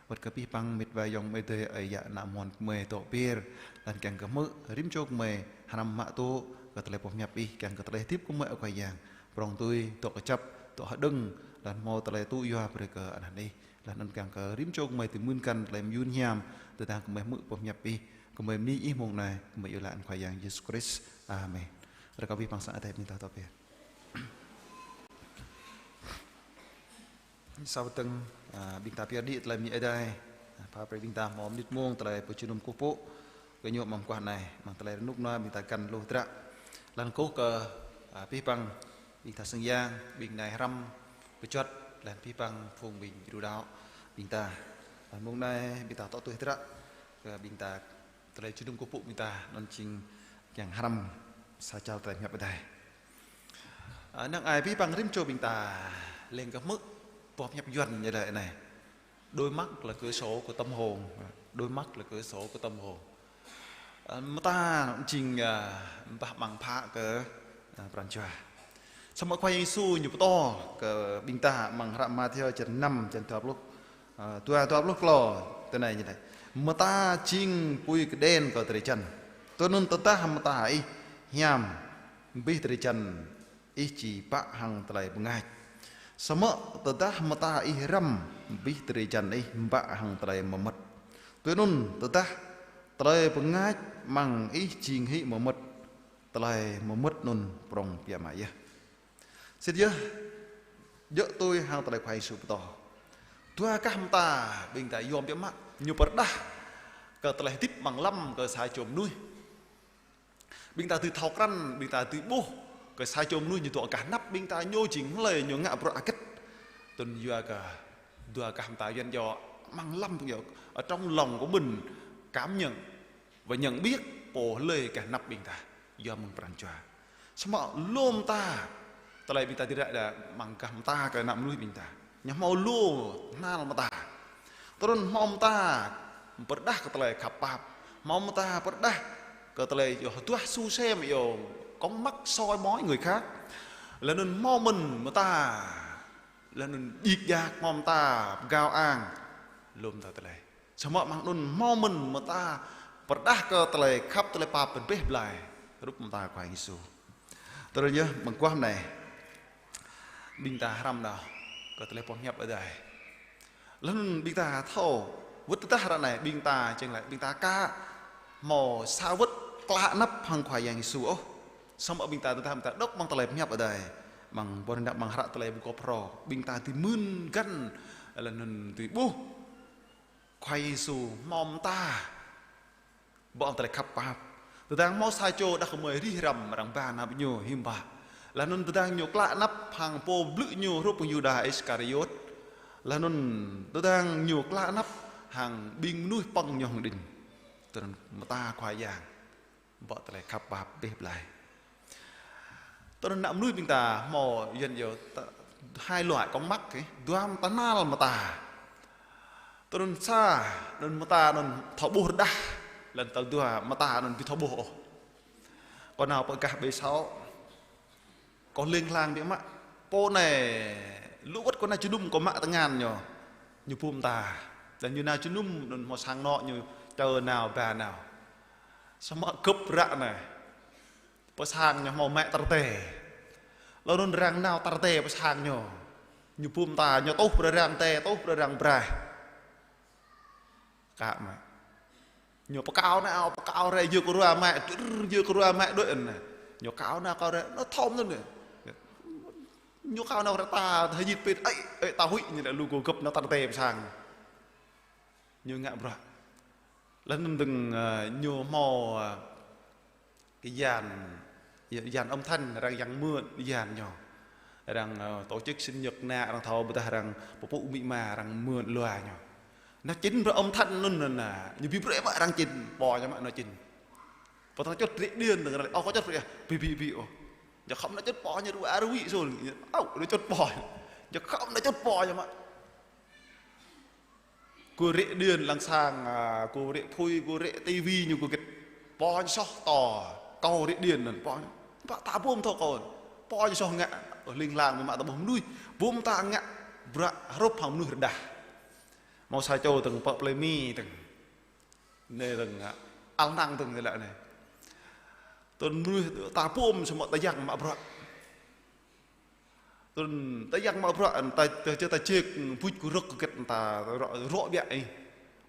wơ̆t kơ abih bang met wa ayŏng amai adơi ơi yă ană mơnuih gơmơi dŏ pơyơr, laih anŭn kiăng kơ hmư̆, rĭm čô gơmơi hrăm mă tŭ kơ tơlơi pơhiăp Ih, kiăng kơ tơlơi hơdip gơmơi Ơ Khua Yang, prŏng tui, dŏ kơjăp, dŏ hơđơ̆ng, laih anŭn hmâo tơlơi tŭ yua brơi kơ anăn Ih, laih anŭn kiăng kơ rĭm čô gơmơi dưi mưn găn tơlơi mơyun hiam, tơdang gơmơi hmư̆ pơhiăp Ih, gơmơi bơni Ih mông anai, gơmơi iâu laĭ Khua Yang Yêsu Krist. Amen. Rơkâo abih bang sang Ơi Adai ƀing ta dŏ pơyơr. Sa wơ̆t dơ̆ng, ơ, ƀing ta pơyơr đĭ tơlơi bơni Ơi Adai. Ơ, pha brơi ƀing ta hmâo mơnit mông tơlơi pơjơnum kơkuh pơpŭ kơ Ñu amăng mơguah anai, amăng tơlơi rơnŭk rơnua ƀing ta găn hloh hơdră. Laih anŭn kơkuh kơ, ơ, abih bang ƀing ta sang yang, ƀing nai hrăm pơčuăt, laih anŭn abih bang phung ƀing djru đaŏ ƀing ta. Laih anŭn mông anai ƀing ta dŏ tui hơdră kơ ƀing ta tơlơi pơjơnum kơkuh pơpŭ ƀing ta, anŭn jing kiăng hrăm sa čar tơlơi pơhiăp Ơi Adai. Ơ, năng ai abih bang rĭm čô ƀing ta leng kơ hmư̆ boh pơhiăp Yuan ñu laĭ anai: Đôi mắt là cửa sổ của tâm hồn. Đôi mắt là cửa sổ của tâm hồn. Ơ, mơta jing, ơ, bah amăng phă kơ, ơ, pran jua. Samơ̆ Khua Yang Yêsu Ñu pơtô kơ ƀing ta amăng hră Mathiơ črăn năm, črăn dua pluh, ơ, dua, dua pluh klâo, tui anai Ñu laĭ: Mơta jing apui kơđen kơ drơi jăn. Tui anŭn tơdah mơta ih hiam, abih drơi jăn ih či bă hăng tơlơi bơngač. Samơ̆ tơdah mơta ih răm, abih drơi jăn ih bă hăng tơlơi mơmơ̆t. Tui anŭn tơdah tơlơi bơngač amăng ih jing hĭ mơmơ̆t, tơlơi mơmơ̆t anŭn prŏng biă mă yơh. Sĭt yơh, djơ̆ tui hăng tơlơi Khua Yêsu pơtô. Dua gah mơta ƀing ta yôm biă mă, ñu pơrơđah kơ tơlơi hơdip amăng lăm kơ sa čô mơnuih. Ƀing ta dưi thâo krăn, ƀing ta dưi ƀuh kơ sa čô mơnuih ñu dŏ gah anăp ƀing ta, ñu jing hlơi, ñu ngă bruă hơget. Tui anŭn yua kơ dua gah mơta Yuan djơ̆ amăng lăm, djơ̆ ở trong lòng của mình cảm nhận và nhận biết pô hlơi gah anăp ƀing ta, yua mơ̆ng pran jua. Samơ̆ lŏm ta, tơlơi ƀing ta dưi ră đa amăng gah mơta kơ ană mơnuih ƀing ta, ñu hmâo lu hnal mơta. Tui anŭn hmâo mơta pơrơđah kơ tơlơi khăp pap, hmâo mơta pơrơđah kơ tơlơi yua hơduah su sem, yua con mắt soi mói người khác. Laih anŭn hmâo mơ̆n mơta, laih anŭn djik djak, hmâo mơta pơgao ang, lŏm ta tơlơi. Samơ̆ amăng anŭn hmâo mơ̆n mơta pơrơđah kơ tơlơi khăp, tơlơi pap pơbeh blai, hrup mơta Khua Yang Yêsu. Tui anŭn yơh, mơguah anai ƀing ta hrăm đaŏ kơ tơlơi pơhiăp Ơi Adai. Laih anŭn ƀing ta thâo, wơ̆t tơdah ră anai ƀing ta čeng laĭ, ƀing ta aka hmâo sa wơ̆t klă anăp hăng Khua Yang Yêsu ôh. Samơ̆ ƀing ta tơdah ƀing ta đŏk amăng tơlơi pơhiăp Ơi Adai, amăng boh rơngiă, amăng hră tơlơi ƀu kơ phrâo, ƀing ta dưi mưn găn, laih anŭn dưi ƀuh Khua Yêsu hmâo mơta ƀơi tơlơi khăp pap. Tơdang hmâo sa čô đah kơmơi rĭm hrăm arăng ba nao ƀơi Ñu hiư̆m pă. Laih anŭn tơdang Ñu klă anăp hăng pô blư̆ Ñu hrup hăng Yuđa Iskariôt. Laih anŭn tơdang Ñu klă anăp hăng ƀing mơnuih pơ̆ng Ñu hăng đĭng. Tui anŭn mơta Khua Yang, ƀơi tơlơi khăp pap abih bang. Tui anŭn ană mơnuih ƀing ta hmâo yuan yơh, hai loại con mắt, dua tơnal mơta. Tui anŭn sa, anŭn mơta anŭn thâo ƀuh rơđah, laih anŭn tal dua mơta anŭn ƀu thâo ƀuh ôh. Kâo nao pơ gah B sáu, kâo hling hlang biă mă. Pô anai, lu wơ̆t kâo nao jơnum kâo mă tơngan ñu, ñu bum ta. Laih ñu nao jơnum anŭn hmâo sang anŏ ñu čơ nao ba nao. Samơ̆ gơ̆p ră anai, pơ sang ñu hmâo mă tơrte. Laih anŭn arăng nao tơrte pơ sang ñu, ñu bum ta, ñu tuh brơi arăng tê, tuh brơi arăng braih. Kă mă. Ñu pơkao nao, pơkao rai, yua kơ ruă mă, dơr, yua kơ ruă mă đuaĭ anŭn. Ñu kao nao, kao rai, ñu thom anŭn. Ñu kao nao rai ta, hơjit pĭt, ơi, ơi, ta huĭ, ñu đa lu kơ gơ̆p nao tơrte pơ sang. Ñu ngă bruă. Laih anŭn dơ̆ng, ơ, ñu hmâo, ơ, kơ yan, yan âm thanh, arăng yang mưn yan ñu. Arăng, ơ, tổ chức sinh nhật ană, arăng thâo ƀôdah arăng pơpŭ amĭ ama, arăng mưn lua ñu. Nao čin bruă âm thanh anŭn nă, ñu ƀu brơi mă arăng čin, pô ñu mă nao čin. Pơtăng čŭt rĭ điện dơ̆ng, ơ, kâo čŭt rĭ, ƀu, ƀu, ƀu ôh. Ñu khŏm nao čŭt pô ñu rơwa rơwĭ sôl, ơ, nao čŭt pô. Ñu khŏm nao čŭt pô ñu mă. Kơ rĭ điện lăng sang, ơ, kơ rĭ phui, kơ rĭ tivi ñu kơ gĭt. Pô ñu soh tŏ, kâo rĭ điện anŭn, pô ñu. Pă ta bum thâo kâo. Pô ñu soh ngă, ơ, hling hlang biă mă ta ƀuh mơnuih. Bum ta ngă, bruă hrup hăng mơnuih rơđah. Hmâo sa čô dơ̆ng pơ plơi Mi dơ̆ng. Anai dơ̆ng, ơ, al năng dơ̆ng anai lĕ anai. Tui anŭn mơnuih ta bum samơ̆ ta yang mă bruă. Tui anŭn ta yang mă bruă, ta, ta, ta, ta jek buč kơ rơ̆k kơ gĭt ta rŏ, rŏ biă ih.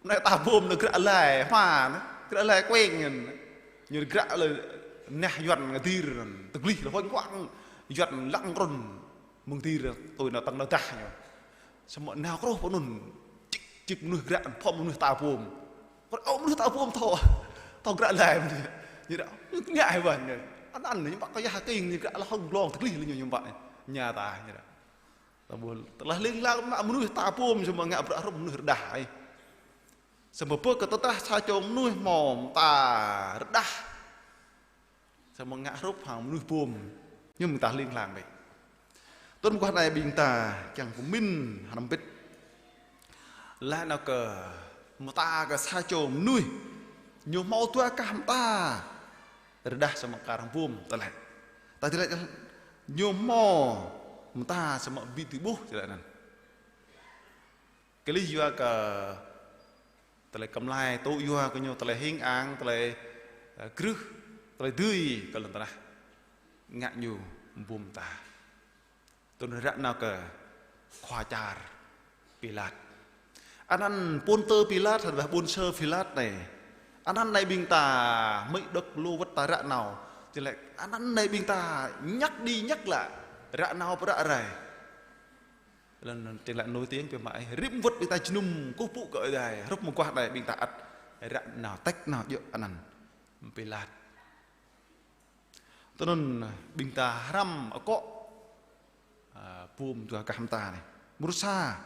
Anai ta bum anai gră lai, hma anai, gră lai kueng anŭn. Ñu gră lĕ nah yuan ngă dir anŭn, tơglih lĕ huăñ kuang, yuan lăng run, mơ̆ng dir tui nao tăng nao dah ñu. Samơ̆ nao kơroh pơ anŭn, čik, čik mơnuih gră, phŏm mơnuih ta bum. Kơ ơ mơnuih ta bum thâo, thâo gră lai mơnuih. Ñu đa, ngă ai ƀan ñu. Anăn ñu mă kơ yah kơ ing ñu gră lă hŏng glông tơglih lĕ ñu ñu mă. Ñu ta ñu đa. Ta ƀuh, tơlơi hling hlang mă mơnuih ta bum samơ̆ ngă bruă hrup mơnuih rơđah ai. Samơ̆ pơ kơ tơdah sa čô mơnuih hmâo mơta rơđah. Samơ̆ ngă hrup hăng mơnuih bum. Ñu mơ̆ng ta hling hlang bĕ. Tui anŭn mơguah anai ƀing ta kiăng pơmĭn hrŏm bĭt. Laih anŭn kơ mơta kơ sa čô mơnuih. Ñu hmâo dua kah mơta. Rơđah samơ̆ kar hăng bum tơlơi. Ta tơlơi ñu hmâo mơta samơ̆ ƀu dưi ƀuh tơlơi anŭn. Kơ lih yua kơ tơlơi kơmlai tŭ yua kơ ñu tơlơi hing ang, tơlơi, ơ, krưh, tơlơi dưi kơ lŏn tơnah. Ngă ñu bum ta. Tui anŭn ră nao kơ khua čar Pilat. Anăn pôn tơ Pilat, hơdơ̆ng ƀôn sơ Pilat anai. Anăn anai ƀing ta hmư̆ đŏk lu wơ̆t ta ră nao. Či lĕ anăn anai ƀing ta nhắc đi nhắc lại. Ră nao pơ ră rai. Lŏn tơlơi nổi tiếng biă mă, rĭm wơ̆t ƀing ta jơnum kơkuh pơpŭ kơ Ơi Adai, hrup mơguah anai ƀing ta ăt ră nao tĕk nao djơ̆ anăn Pilat. Tui anŭn ƀing ta hrăm akŏ, ơ, bum dua kah mơta anai. Mrô sa,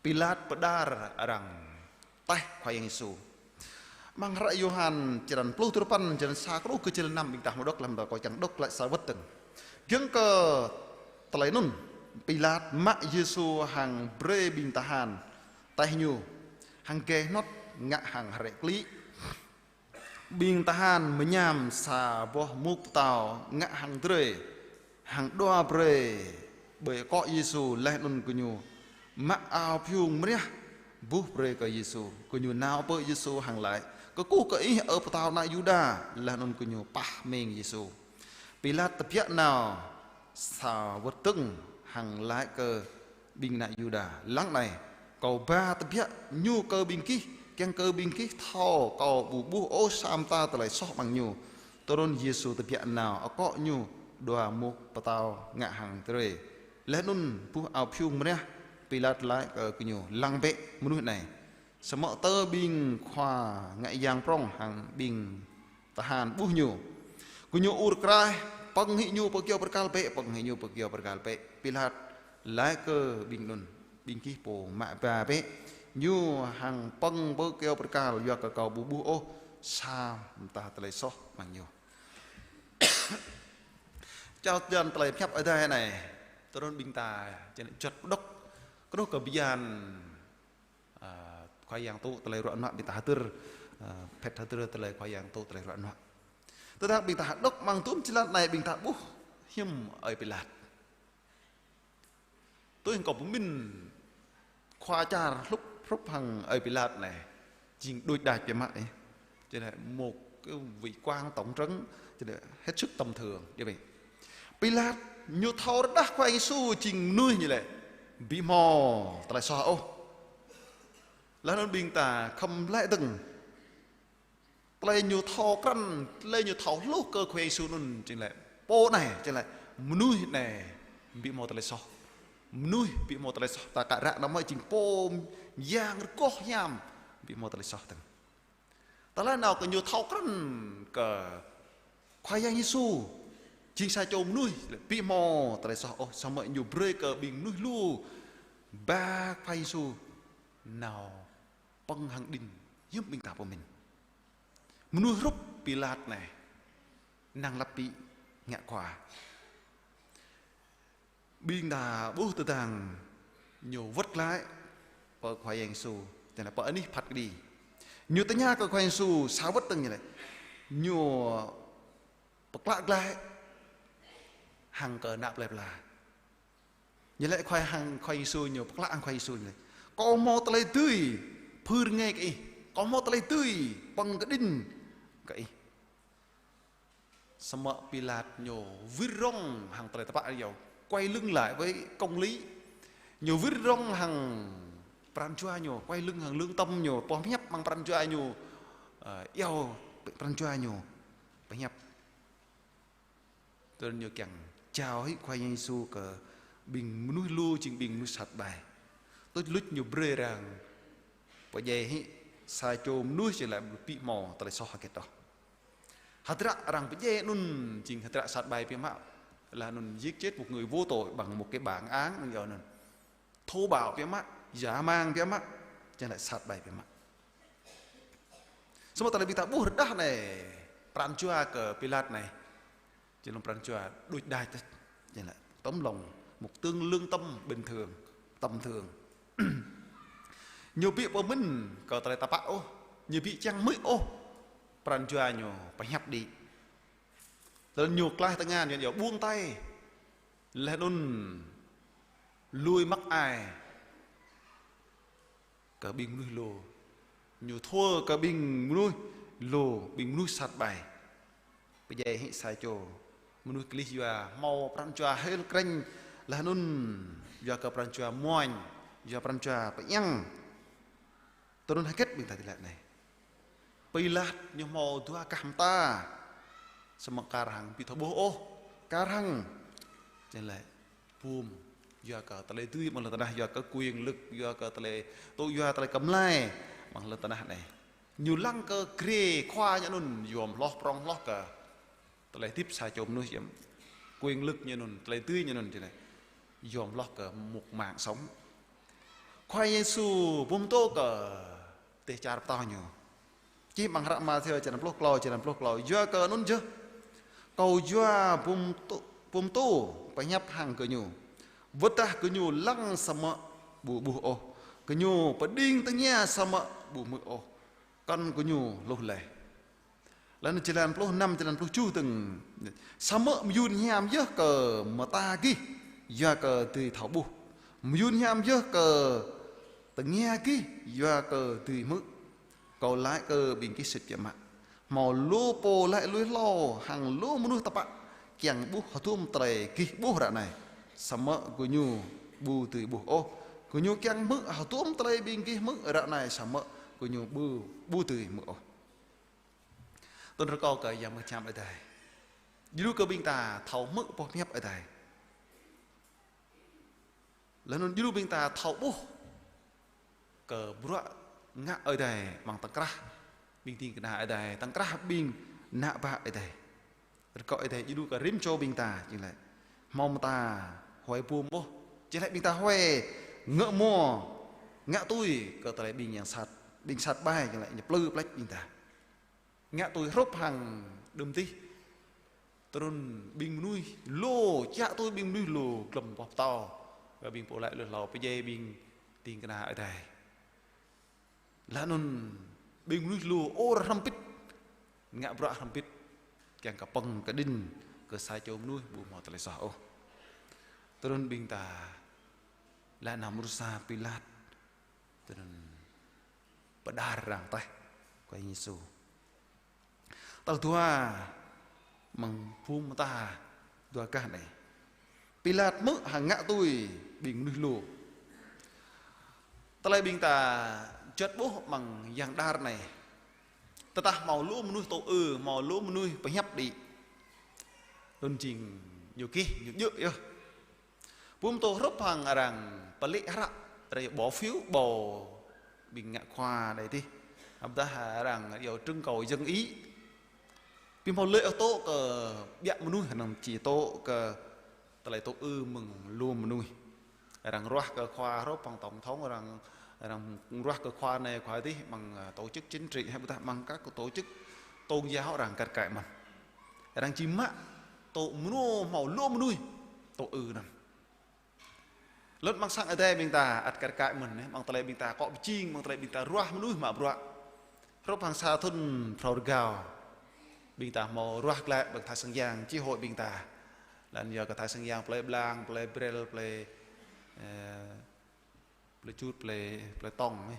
Pilat pơđar arăng taih Khua Yang Yêsu. Amăng hră Yôhan črăn pluh duapăn, črăn sa truh kơ črăn năm ƀing ta hmâo đŏk lăm dŏ, kâo čang đŏk glaĭ sa wơ̆t dơ̆ng. Giŏng kơ tơlơi anŭn, Pilat mă Yêsu hăng brơi ƀing tơhan taih ñu, hăng geh hnŏt ngă hăng hrĕ klĭ. Ƀing tơhan mơñam sa boh mŭk pơtâo ngă hăng drơi, hăng đua brơi ƀơi akŏ Yêsu laih anŭn gơñu mă ao phiung mriah buh brơi kơ Yêsu. Gơñu nao pơ Yêsu hăng laĭ: Kơkuh kơ ih, ơ pơtao ană Yuđa! Laih anŭn gơñu pah meng Yêsu. Pilat tơbiă nao sa wơ̆t dơ̆ng hăng laĭ kơ ƀing ană Yuđa: Lăng anai, kâo ba tơbiă ñu kơ ƀing gih, kiăng kơ ƀing gih thâo kâo ƀu ƀuh ôh sa mơta tơlơi soh amăng ñu. Tui anŭn Yêsu tơbiă nao akŏ ñu đua mŭk pơtâo ngă hăng drơi. Laih anŭn buh ao phiung mriah, Pilat laĭ kơ gơñu: Lăng bĕ mơnuih anai. Samơ̆ tơ ƀing khua ngă yang prŏng hăng ƀing tơhan ƀuh ñu, gơñu ur kraih: Pơ̆ng hĭ ñu pơ kyâo bơrơkal bĕ, pơ̆ng hĭ ñu pơ kyâo bơrơkal bĕ. Pilat laĭ kơ ƀing anŭn: Ƀing gih pô mă ba bĕ Ñu hăng pơ̆ng pơ kơyâo bơrkal yua kơ kâo ƀu ƀuh ôh sa mơta tơlơi soh amăng ñu. Čar jăn tơlơi pơhiăp Adai anai, tơdron ƀing ta či anai juăt pơđŏk, kơnơ̆ng kơ bơyan, a, Khua Yang tŭ tơlơi ruă nuă ƀing ta hơdơr, a, phet hơdơr tơlơi Khua Yang tŭ tơlơi ruă nuă. Tơdang ƀing ta hơđŏk amăng tŭm jơlan anai ƀing ta ƀuh hiư̆m ơi Pilat. Tui hăng kâo pơmĭn khua čar hrup hrup hăng ơi Pilat anai, jing đuaĭ đač biă mă ih. Či anai một cái vị quan tổng trấn, či anai hết sức tầm thường, đi ƀing. Pilat ñu thâo rơđah Khua Yang Yêsu jing mơnuih ñu lĕ, ƀu hmâo tơlơi soh ôh. Laih anŭn ƀing ta khŏm laĭ dơ̆ng. Tơlơi ñu thâo krăn, tơlơi ñu thâo hluh kơ Khua Yang Yêsu anŭn jing lĕ pô anai, jing lĕ mơnuih anai ƀu hmâo tơlơi soh. Mơnuih ƀu hmâo tơlơi soh, ta kă ră anăm mơ̆ jing pô yang rơgoh hiam, ƀu hmâo tơlơi soh dơ̆ng. Tơlơi nao kơ ñu thâo krăn kơ Khua Yang Yêsu jing sa čô mơnuih ƀu hmâo tơlơi soh ôh, samơ̆ ñu brơi kơ ƀing mơnuih lu ba Khua Yang Yêsu nao pơ̆ng hăng đĭng, hiư̆m ƀing ta pơmĭn. Mơnuih hrup Pilat anai, năng lăp ƀu ngă khua. Ƀing ta ƀuh tơdang ñu wơ̆t glaĭ pơ Khua Yang Yêsu, tơdah pơ anih phat kơđi. Ñu tơña kơ Khua Yang Yêsu sa wơ̆t dơ̆ng ñu lĕ, ñu pơklă glaĭ hăng kơ ană plơi pla. Ñu lĕ Khua hăng Khua Yang Yêsu ñu pơklă hăng Khua Yang Yêsu ñu lĕ: Kâo hmâo tơlơi dưi pơrơngai kơ ih, kâo hmâo tơlơi dưi pơ̆ng kơ đĭng kơ ih. Samơ̆ Pilat ñu wir rŏng hăng tơlơi tơpă ñu, quay lưng lại với công lý. Ñu wir rŏng hăng pran jua ñu, quay lưng hăng lương tâm ñu, pơhiăp amăng pran jua ñu, ơ, iâu pran jua ñu pơhiăp. Tơl ñu kiăng jao hĭ Khua Yang Yêsu kơ ƀing mơnuih lu jing ƀing mơnuih sat ƀai. Tuč luč ñu brơi arăng pơdjai hĭ sa čô mơnuih či lĕ ƀu hmâo tơlơi soh hơget ôh. Hơdră arăng pơdjai anŭn jing hơdră sat ƀai biă mă. Laih anŭn giết chết một người vô tội bằng một cái bản án anŭn yơh anŭn. Thô bạo biă mă, dã man biă mă, či lĕ sat ƀai biă mă. Samơ̆ tơlơi ƀing ta ƀuh rơđah anai, pran jua kơ Pilat anai, či lĕ pran jua đuaĭ đač tơ̆, či lĕ tấm lòng một tướng lương tâm bình thường, tầm thường. Ñu ƀu pơmĭn kơ tơlơi tơpă ôh, ñu ƀu čang hmư̆ ôh pran jua ñu pơhiăp đĭ. Laih ñu klaih tơngan, ñu yua buông tay. Laih anŭn lui măk ai kơ ƀing mơnuih lu. Ñu thua kơ ƀing mơnuih lu, ƀing mơnuih sat ƀai. Pơdjai hĭ sa čô mơnuih kơlih yua hmâo pran jua hil krĕñ, laih anŭn yua kơ pran jua muañ, yua pran jua pơiăng. Tui anŭn hơget ƀing ta tơlơi anai. Pilat ñu hmâo dua gah mơta. Samơ̆ kar hăng ƀu thâo ƀuh ôh, kar hăng či lĕ bum, yua kơ tơlơi dưi amăng lŏn tơnah, yua kơ quyền lực, yua kơ tơlơi tŭ, yua tơlơi kơmlai amăng lŏn tơnah anai. Ñu lăng kơ grê khua ñu anŭn, yom hloh prŏng hloh kơ tơlơi hơdip sa čô mơnuih yơh. Quyền lực ñu anŭn, tơlơi dưi ñu anŭn či lĕ yom hloh kơ một mạng sống. Khua Yang Yêsu bum tŭ kơ dêh čar pơtao ñu. Čih amăng hră Mathiơ črăn pluh klâo, črăn pluh klâo. Yua kơ anŭn yơh, kâo yua bum tŭ, bum tŭ pơhiăp hăng gơñu. Wơ̆t dah gơñu lăng samơ̆ ƀu ƀuh ôh. Gơñu pơđing tơngia samơ̆ ƀu hmư̆ ôh. Kŏn gơñu hluh laih. Laih anŭn črăn pluh năm, črăn pluh tơjuh dơ̆ng. Samơ̆ mơyun hiam yơh kơ mơta gih, yua kơ dưi thâo ƀuh. Mơyun hiam yơh kơ tơngia gih, yua kơ dưi hmư̆. Kâo laĭ kơ ƀing gih sĭt biă mă. Hmâo lu pô laĭ lui hlâo hăng lu mơnuih tơpă kiăng ƀuh hơdôm tơlơi gih ƀuh ră anai. Samơ̆ gơñu ƀu dưi ƀuh ôh. Gơñu kiăng hmư̆ hơdôm tơlơi ƀing gih hmư̆ ră anai samơ̆ gơñu ƀu, ƀu dưi hmư̆ ôh. Tơl rơkâo kơ Yang Mơčăm Adai. Djru kơ ƀing ta thâo hmư̆ boh pơhiăp Adai. Laih anŭn djru ƀing ta thâo ƀuh kơ bruă ngă Adai amăng tŏng krah ƀing ding kơna Adai, tŏng krah ƀing ană bă Adai. Rơkâo Adai djru kơ rĭm čô ƀing ta, či lĕ hmâo mơta huai bum ôh, či lĕ ƀing ta huai ngă mơ̆ ngă tui kơ tơlơi ƀing yang sat, ƀing sat ƀai, yang laĭ ñu plư pleč ƀing ta. Ngă tui hrup hăng đưm dih. Trŭn ƀing mơnuih lu, čă tui ƀing mơnuih lu glŏm boh pơtâo. Kơ ƀing pô laĭ lu hlâo pơdjai ƀing ding kơna Ơi Adai. Laih anŭn ƀing mơnuih lu ur hrŏm hơbĭt. Ngă bruă hrŏm hơbĭt. Kiăng kơ pơ̆ng kơđĭn kơ sa čô mơnuih ƀu hmâo tơlơi soh ôh. Trŭn ƀing ta laĭ nao mrô sa Pilat. Trŭn pơđar arăng tĕh Khua Yang Yêsu. Tal dua, mơ̆ng phung mơta dua gah anai. Pilat hmư̆ hăng ngă tui ƀing mơnuih lu. Tơlơi ƀing ta juăt ƀuh amăng yang đar anai. Tơdah hmâo lu mơnuih tŭ ư, hmâo lu mơnuih pơhiăp đĭ. Anŭn jing ñu gih, ñu djơ̆ yơh. Pơtô hrup hăng arăng pơlĭ hră, arăng bỏ phiếu bầu ƀing ngă khua đơi dih. Ƀôdah arăng iâu trưng cầu dân ý. Ƀing hmâo lĕ ôh tŭ kơ ƀiă mơnuih, anăm či tŭ kơ tơlơi tŭ ư mơ̆ng lu mơnuih. Arăng ruah kơ khua hrup hăng tổng thống, arăng, arăng ruah kơ khua anai khua dih, amăng, à, tổ chức chính trị, hă ƀôdah amăng các tổ chức tôn giáo arăng kar kaĭ mơ̆n. Arăng či mă tŭ mơnuih hmâo lu mơnuih tŭ ư anŭn. Lŏn amăng sang Ơi Adai ƀing ta ăt kar kaĭ mơ̆n, amăng tơlơi ƀing ta akŏ pơjing, amăng tơlơi ƀing ta ruah mơnuih mă bruă. Hrup hăng sa thŭn phrâo rơgao. Ƀing ta hmâo ruah glaĭ ƀơi Thái Sơn Giang, chi hội ƀing ta. Laih anŭn yua kơ Thái Sơn Giang, plơi Blang, plơi Brel, plơi, ơ, plơi Čut, plơi, plơi Tŏng, ơ.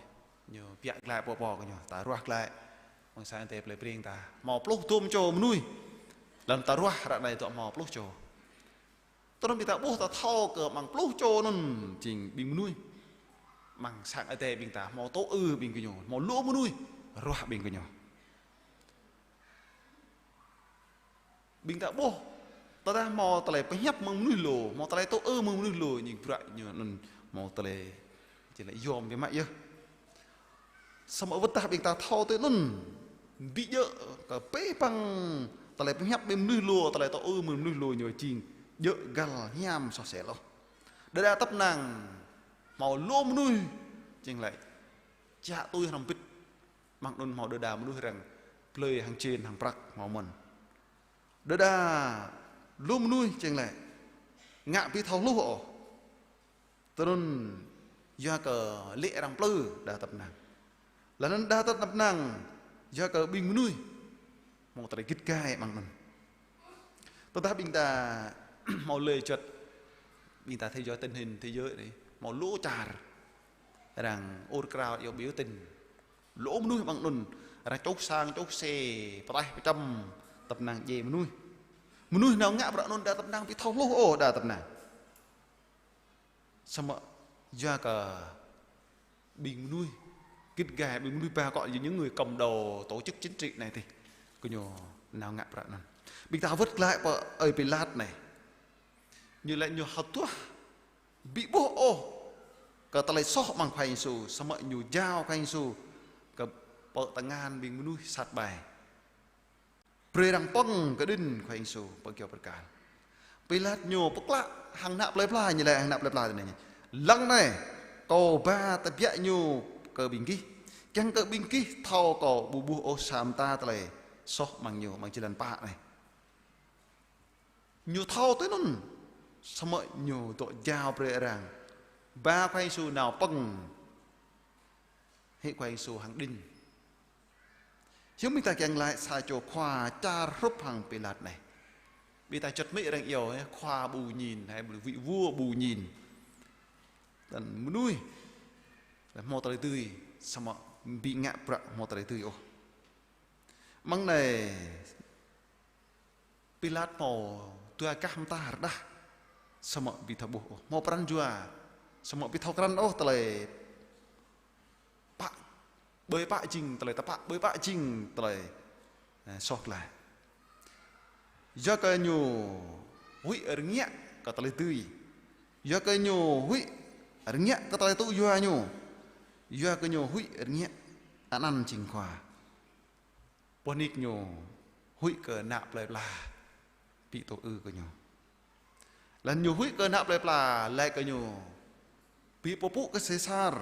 Ñu biă glaĭ pô pô kơ ñu, ta ruah glaĭ. Amăng sang Ơi Adai plơi Breng ta. Hmâo pluh dôm čô mơnuih. Laih anŭn ta ruah ră anai dŏ hmâo pluh čô. Tơdang ƀing ta ƀuh ta thâo kơ amăng pluh čô anŭn jing ƀing mơnuih. Amăng sang Ơi Adai ƀing ta hmâo tŭ ư ƀing gơñu, hmâo lu mơnuih ruah ƀing gơñu. Ƀing ta ƀuh, tơdah hmâo tơlơi pơhiăp mơ̆ng mơnuih lu, hmâo tơlơi tŭ ư mơ̆ng mơnuih lu, ñu bruă ñu anŭn hmâo tơlơi či lĕ yom biă mă yơh. Samơ̆ wơ̆t tơdah ƀing ta thâo tui anŭn, ƀu djơ̆ kơ pĕ păng tơlơi pơhiăp ƀing mơnuih lu, tơlơi tŭ ư mơ̆ng mơnuih lu ñu jing djơ̆ găl hiam soh sel ôh. Đơđa tơpă năng hmâo lu mơnuih jing lĕ čă tui hrŏm hơbĭt, mơ̆ng anŭn hmâo đơđa mơnuih arăng blơi hăng jên hăng prăk hmâo mơ̆n. Đơđa lu mơnuih jing lĕ ngă ƀu thâo hluh ôh. Tơdang yua kơ lĕ arăng plư đa tơpă năng. Laih anŭn đa tơpă năng yua kơ ƀing mơnuih hmâo tơlơi git gai amăng anŭn. Tơdah ƀing ta hmâo lĕ juăt, ƀing ta theo dõi tình hình thế giới anai, hmâo lu čar arăng ur krao iâu biểu tình. Lu mơnuih amăng anŭn, arăng čuh sang, čuh xe, pơtaih pơčăm, tơpă năng djai mơnuih. Mơnuih nao ngă bruă anŭn đa tơpă năng ƀu thâo hluh ôh đa tơpă năng. Samơ̆ yua kơ ƀing mơnuih git gai, ƀing mơnuih ba akŏ, những người cầm đầu tổ chức chính trị anai dih, gơñu nao ngă bruă anŭn. Ƀing ta wơ̆t glaĭ pơ ơi Pilat anai. Ñu laĭ ñu hơduah ƀu ƀuh ôh kơ tơlơi soh amăng Khua Yang Yêsu, samơ̆ ñu jao Khua Yang Yêsu kơ pơ tơngan ƀing mơnuih sat ƀai. Brơi arăng pơ̆ng kơđĭn Khua Yang Yêsu pơ kyâo bơrkal. Pilat ñu pơklă hăng ană plơi pla, ñu laĭ hăng ană plơi pla tui anai: Lăng anai, kâo ba tơbiă ñu kơ ƀing gih, kiăng kơ ƀing gih thâo kâo ƀu ƀuh ôh sa mơta tơlơi soh amăng ñu, amăng jơlan pă anai. Ñu thâo tui anŭn, samơ̆ ñu dŏ jao brơi arăng ba Khua Yang Yêsu nao pơ̆ng hĭ Khua Yang Yêsu hăng đĭn. Hiư̆m ƀing ta kiăng laĭ sa čô khua čar hrup hăng Pilat anai. Ƀing ta juăt mơ̆ arăng iâu, ơ, khua ƀu nhìn, hay vị vua ƀu nhìn. Tơdang mơnuih hmâo tơlơi dưi, samơ̆ ƀu ngă bruă hmâo tơlơi dưi ôh. Amăng anai Pilat hmâo dua gah mơta rơđah, samơ̆ ƀu thâo ƀuh ôh. Hmâo pran jua, samơ̆ ƀu thâo krăn ôh tơlơi pă ƀơi pă jing tơlơi tơpă, ƀơi pă jing tơlơi, ơ, soh glaĭ. Yua kơ ñu huĭ rơngiă kơ tơlơi dưi. Yua kơ ñu huĭ rơngiă kơ tơlơi tŭ yua ñu. Yua kơ ñu huĭ rơngiă anăn jing khua. Boh nik ñu huĭ kơ ană plơi pla ƀu tŭ ư kơ ñu. Laih anŭn ñu huĭ kơ ană plơi pla, laĭ kơ ñu: Ƀu pơpŭ kơ Sêsar,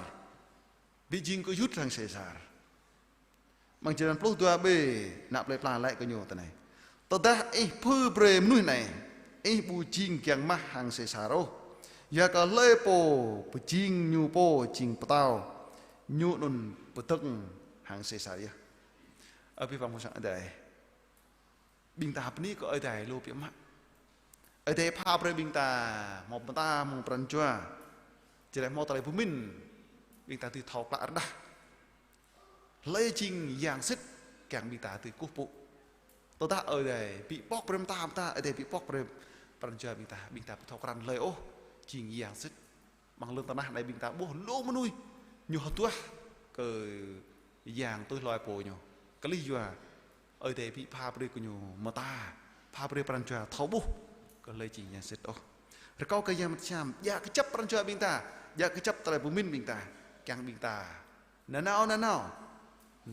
Ƀu jing kơ Yut hăng Sêsar. Amăng črăn pluh dua B, ană plơi pla laĭ kơ ñu tui anai: Tơdah ih pơư brơi mơnuih anai, ih ƀu jing kiăng mah hăng Sêsar ôh. Yua kơ hlơi pô pơjing ñu pô jing pơtao, ñu anŭn pơdơ̆ng hăng Sêsar yơh. Ơ ƀing păng mơ̆ng sang Ơi Adai. Ƀing ta bơni kơ Ơi Adai lu biă mă. Ơi Adai pha brơi ƀing ta hmâo mơta mơ̆ng pran jua. Či laĭ hmâo tơlơi pơmĭn, ƀing ta dưi thâo klă rơđah. Hlơi jing yang sĭt kiăng ƀing ta dưi kơkuh pơpŭ. Tơdah Ơi Adai ƀu pŏk brơi mơta ƀing ta, Ơi Adai ƀu pŏk brơi pran jua ƀing ta, ƀing ta ƀu thâo krăn hlơi ôh jing yang sĭt. Amăng lŏn tơnah anai ƀing ta ƀuh lu mơnuih ñu hơduah kơ yang tui hluai pô ñu. Kơlih yua Ơi Adai ƀu pha brơi kơ ñu mơta, pha brơi pran jua thâo ƀuh kơ hlơi jing yang sĭt ôh. Rơkâo kơ Yang Bơngăt Hiam djă kơjăp pran jua ƀing ta, djă kơjăp tơlơi pơmĭn ƀing ta, kiăng ƀing ta nanao nanao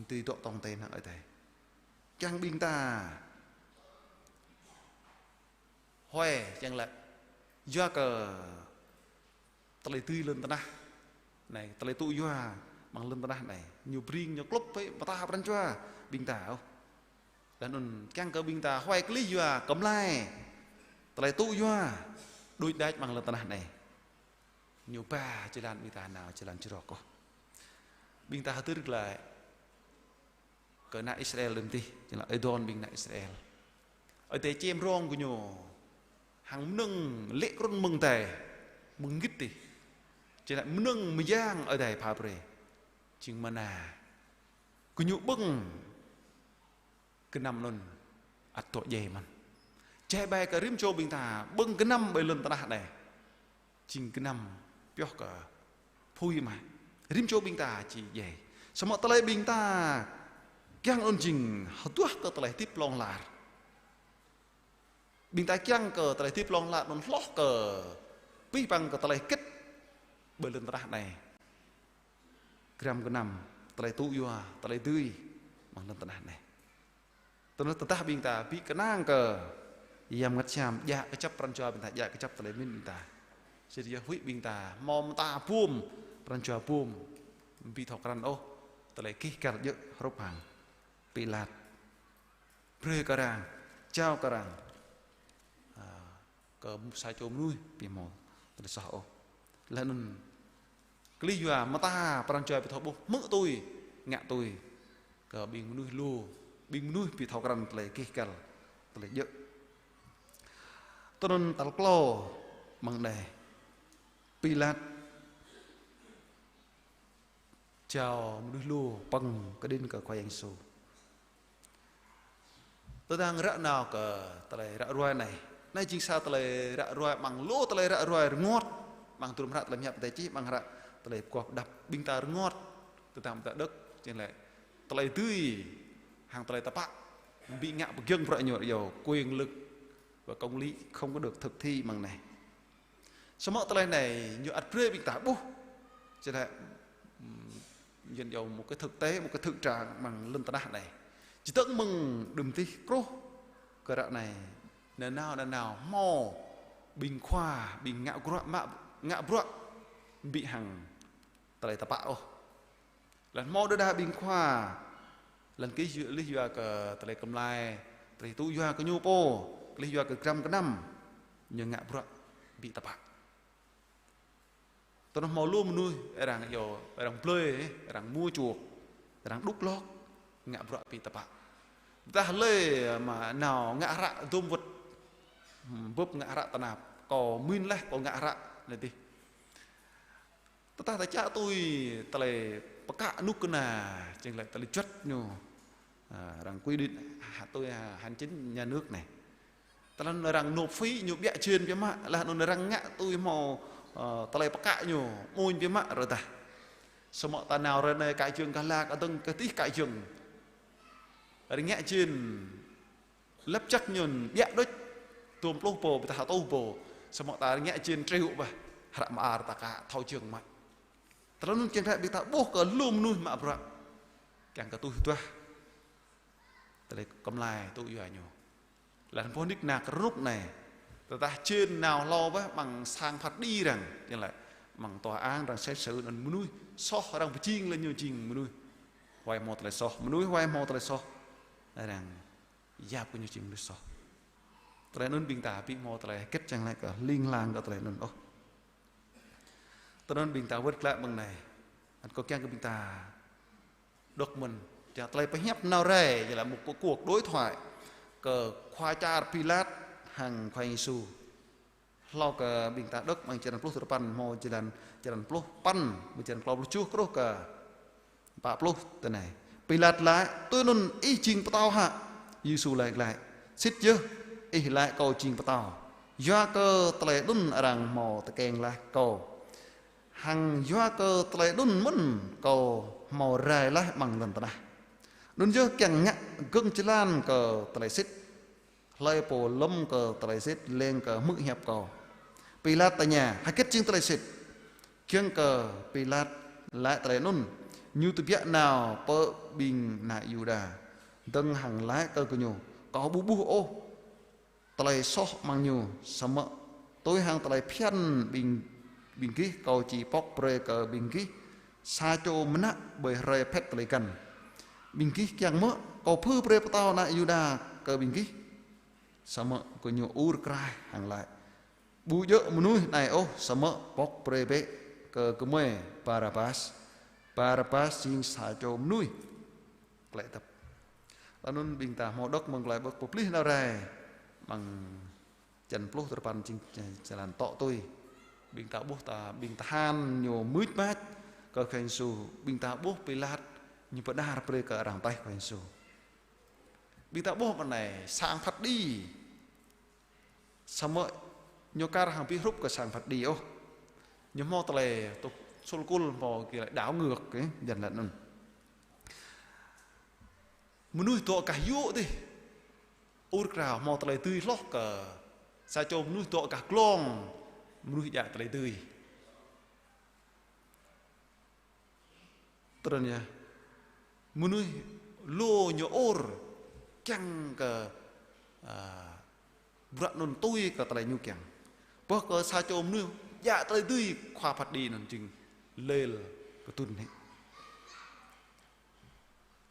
dưi dŏ tŏng ten hăng Ơi Adai. Kiăng ƀing ta huai, kiăng laĭ yua kơ tơlơi dưi lŏn tơnah anai, tơlơi tŭ yua amăng lŏn tơnah anai, ñu bring, ñu klŭp hĭ mơta pran jua ƀing ta ôh. Laih anŭn kiăng kơ ƀing ta huai kơlih yua kơmlai tơlơi tŭ yua đôč đač amăng lŏn tơnah anai, ñu ba jơlan ƀing ta nao jơlan čơrŏk ôh. Ƀing ta hơdơr glaĭ kơ ană Israel đưm dih, či laĭ ơi adon ƀing ană Israel. Ơi Adai čem rong gơñu hăng mơnơ̆ng lê̆ krŭn mơ̆ng adai, mơ̆ng git dih. Či laĭ mơnơ̆ng mơyang Ơi Adai pha brơi, jing mana. Gơñu ƀơ̆ng gơnam anŭn ăt dŏ djai mơ̆n. Jai ƀai kơ rĭm čô ƀing ta ƀơ̆ng gơnam ƀơi lŏn tơnah anai, jing gơnam pioh kơ apui ama. Rĭm čô ƀing ta či djai. Samơ̆ tơlơi ƀing ta kiăng anŭn jing hơduah kơ tơlơi hơdip hlŏng lar. Ƀing ta kiăng kơ tơlơi hơdip hlŏng lar anŭn hloh kơ abih bang kơ tơlơi hơget ƀơi lŏn tơnah anai. Gơnam gơnam, tơlơi tŭ yua, tơlơi dưi amăng lŏn tơnah anai. Tơl anŭn tơdah ƀing ta ƀu kơnang kơ Yang Bơngăt Hiam djă kơjăp pran jua ƀing ta, djă kơjăp tơlơi pơmĭn ƀing ta, sĭt yơh huĭ ƀing ta hmâo mơta bum, pran jua bum, ƀu thâo krăn ôh tơlơi gêh găl djơ̆ hrup hăng Pilat brơi kơ arăng, jao kơ arăng, a, kơ sa čô mơnuih ƀu hmâo tơlơi soh ôh. Laih anŭn kơlih yua mơta pran jua ƀu thâo ƀuh, hmư̆ tui, ngă tui kơ ƀing mơnuih lu, ƀing mơnuih ƀu thâo krăn tơlơi gêh găl, tơlơi djơ̆. Tui anŭn tal klâo amăng anai, Pilat jao mơnuih lu pơ̆ng kơđĭn kơ Khua Yang Yêsu. Tơdang ră nao kơ tơlơi ră ruai anai. Anai jing sa tơlơi ră ruai amăng lu tơlơi ră ruai rơngot. Amăng hơdrôm hră tơlơi pơhiăp Ơi Adai čih, amăng hră tơlơi pơgop pơđăp ƀing ta rơngot. Tơdang ƀing ta đŏk, či laĭ tơlơi dưi hăng tơlơi tơpă ƀu ngă pơgiŏng bruă ñu, ră iâu quyền lực và công lý không có được thực thi amăng anai. Samơ̆ tơlơi anai ñu ăt brơi ƀing ta ƀuh. Či laĭ, ừm, yuan iâu một cái thực tế, một cái thực trạng amăng lŏn tơnah anai. Čơdơ̆ng mơ̆ng đưm dih truh kơ ră anai, nanao nanao hmâo ƀing khua, ƀing ngă bruă, mă, ngă bruă ƀu hăng tơlơi tơpă ôh. Laih hmâo đơđa ƀing khua, laih kơlih yua kơ tơlơi kơmlai, tơlơi tŭ yua kơ ñu pô, kơlih yua kơ gơnam gơnam, ñu ngă bruă ƀu tơpă. Tui anŭn hmâo lu mơnuih, arăng iâu, arăng blơi, arăng mua chuộc, arăng đŭk lŏk, ngă bruă ƀu tơpă. Tơdah hlơi mă nao ngă hră dôm wơ̆t, bưp ngă hră tơnap, kâo mĭn laih, kâo ngă hră anai dih. Tơdah ta čă tui tơlơi pơkă kơnuk kơna, či laĭ tơlơi juăt ñu, a, arăng quy định ha-, tui ha-, hành chính nhà nước anai. Tơl anŭn arăng nộp phí ñu ƀiă jên biă mă, laih anŭn arăng ngă tui hmâo, ơ, tơlơi pơkă ñu mơ̆n biă mă rơđah. Samơ̆ ta nao ră anai kơ jơ̆ng Kahlak, adơ̆ng kơ dih kơ jơ̆ng. Arăng ngă jên lăp čăk ñu ƀiă đôč, dôm pluh pô, ƀôdah sa rơtuh pô. Samơ̆ ta ngă jên triu ƀah, hră mơar ta ka thâo jơ̆ng mă. Tơl anŭn kiăng ră ƀing ta ƀuh kơ lu mơnuih mă bruă, kiăng kơ tuh duah tơlơi kơmlai tŭ yua ñu. Laih boh nik năk rơnŭk anai, tơdah jên nao hlâo ƀah amăng sang phat kơđi arăng, či laĭ Amăng tòa án arăng xét xử anŭn mơnuih soh arăng pơjing lĕ ñu jing mơnuih wai hmâo tơlơi soh, mơnuih wai hmâo tơlơi soh arăng yap kơ ñu jing mơnuih soh. Tơlơi anŭn ƀing ta ƀu hmâo tơlơi hơget čang laĭ kơ ling lang kơ tơlơi anŭn ôh. Tui anŭn ƀing ta wơ̆t glaĭ mơ̆ng anai. Anŭn kâo kiăng kơ ƀing ta đŏk mơ̆n. Jing tơlơi pơhiăp nao rai, jing là một cuộc, cuộc đối thoại kơ khua čar Pilat hăng Khua Yang Yêsu. Hlâo kơ ƀing ta đŏk amăng črăn pluh duapăn hmâo jơlan črăn pluh păn, mơ̆ng črăn klâo pluh tơjuh truh kơ pă pluh tui anai. Pilat laĭ: "Tui anŭn ih jing pơtao hă?" Yêsu laĭ glaĭ: "Sĭt yơh ih laĭ kâo jing pơtao. Yua kơ tơlơi anŭn arăng hmâo tơkeng laih kâo. Hăng yua kơ tơlơi anŭn mơ̆n kâo hmâo rai laih amăng lŏn tơnah. Anŭn yơh kiăng ngă gơ̆ng jơlan kơ tơlơi sĭt. Hlơi pô lŏm kơ tơlơi sĭt lêng kơ hmư̆ hiăp kâo." Pilat tơña: "Hơget jing tơlơi sĭt?" Giŏng kơ Pilat laĭ tơlơi anŭn, ñu tơbiă nao pơ ƀing ană Yuđa dơ̆ng hăng laĭ kơ gơñu: "Kâo ƀu ƀuh ôh tơlơi soh amăng ñu, samơ̆ tui hăng tơlơi phiăn ƀing, ƀing gih kâo či pŏk brơi kơ ƀing gih sa čô mơnă ƀơi hrơi phet tơlơi găn. Ƀing gih kiăng mơ̆ kâo pơhư̆ brơi pơtao ană Yuđa kơ ƀing gih?" Samơ̆ gơñu ur kraih hăng laĭ: "Ƀu djơ̆ mơnuih anai ôh, samơ̆ pŏk brơi bĕ kơ gơmơi Barabas. Barabas jing sa čô mơnuih klĕ tơ̆p." Laih anŭn ƀing ta hmâo đŏk mơ̆ng tơlơi pơplih nao rai amăng črăn pluh duapăn jing jơlan tŏ tui. Ƀing ta ƀuh ta, ƀing tơhan ñu mưč mač kơ Khua Yang Yêsu, ƀing ta ƀuh Pilat ñu pơđar brơi kơ arăng taih Khua Yang Yêsu. Ƀing ta ƀuh mơ̆ng anai sang phat kơđi. Samơ̆ ñu kar hăng ƀu hrup kơ sang phat kơđi ôh. Ñu hmâo tơlơi tŭ sul kul hmâo kơ đảo ngược, ơ, jing laih anŭn. Mơnuih dŏ gah yŭ dih. Ur krao hmâo tơlơi dưi hloh kơ sa čô mơnuih dŏ gah glông, mơnuih djă tơlơi dưi. Tui anŭn yơh. Mơnuih lu ñu ur kiăng kơ, a, bruă anŭn tui kơ tơlơi ñu kiăng. Boh kơ sa čô mơnuih djă tơlơi dưi khua phat kơđi anŭn jing lêl kơdŭn hĭ.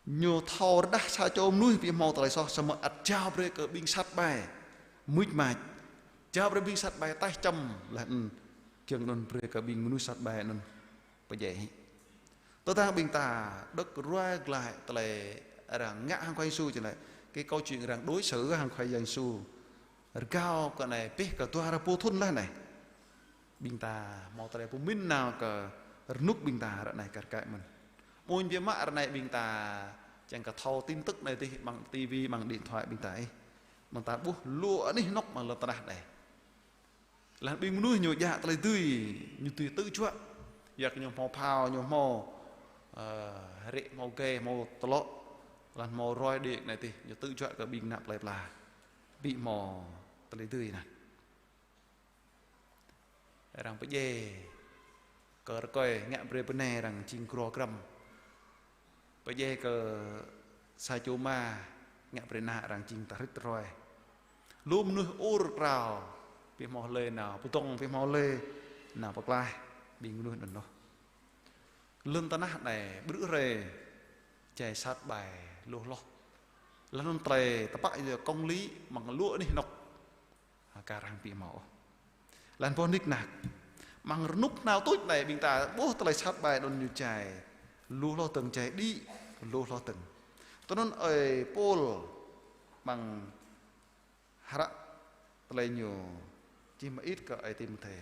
Ñu thâo rơđah sa čô mơnuih ƀu hmâo tơlơi soh samơ̆ ăt jao brơi kơ ƀing sat ƀai, mưč mač. Jao brơi ƀing sat ƀai taih čăm laih anŭn giŏng anŭn brơi kơ ƀing mơnuih sat ƀai anŭn pơdjai hĭ. Tơdang ƀing ta đŏk ruai glaĭ tơlơi arăng ngă hăng Khua Yang Yêsu či laĭ, cái câu chuyện arăng đối xử hăng Khua Yang Yêsu. Rơgao kơ anai pĕh kơ dua rơbâo thŭn laih anai. Ƀing ta hmâo tơlơi pơmĭn nao kơ rơnŭk ƀing ta ră anai kar kaĭ mơ̆n. Mơ̆ng biă mă ră anai ƀing ta čang kơ thâo tin tức anai dih amăng ti vi, amăng điện thoại ƀing ta ih. Ƀing ta ƀuh lu anih anŏk amăng lŏn tơnah anai. Laih ƀing mơnuih ñu djă tơlơi dưi, ñu dưi tơjuă. Yua kơ ñu hmâo phao, ñu hmâo, ơ, rĕ, hmâo gai, hmâo tơlŏ. Laih hmâo roi đêk anai dih, ñu tơjuă kơ ƀing ană plơi pla. Ƀu hmâo tơlơi dưi anŭn. Arăng pơdjai kơ rơkơi ngă brơi bơnai arăng jing grô grăm. Pơdjai kơ sa čô ama ngă brơi ană arăng jing tơhrĭt tơhroi. Lu mơnuih ur krao, ƀu hmâo hlơi nao pơdŏng, ƀu hmâo hlơi nao pơklaih ƀing mơnuih anŭn ôh. Lŏn tơnah anai ƀrư̆ hrơi jai sat ƀai lu hloh. Laih anŭn tơlơi tơpă yua công lý amăng lu anih anŏk kar hăng ƀu hmâo ôh. Laih anŭn boh nik nak. Amăng rơnŭk hơnao tuč anai ƀing ta ƀuh tơlơi sat ƀai anŭn ñu jai lu hloh dơ̆ng, jai đĭ lu hloh dơ̆ng. Tui anŭn ơi Pôl amăng hră tơlơi ñu čih mơit kơ ơi Timôthê.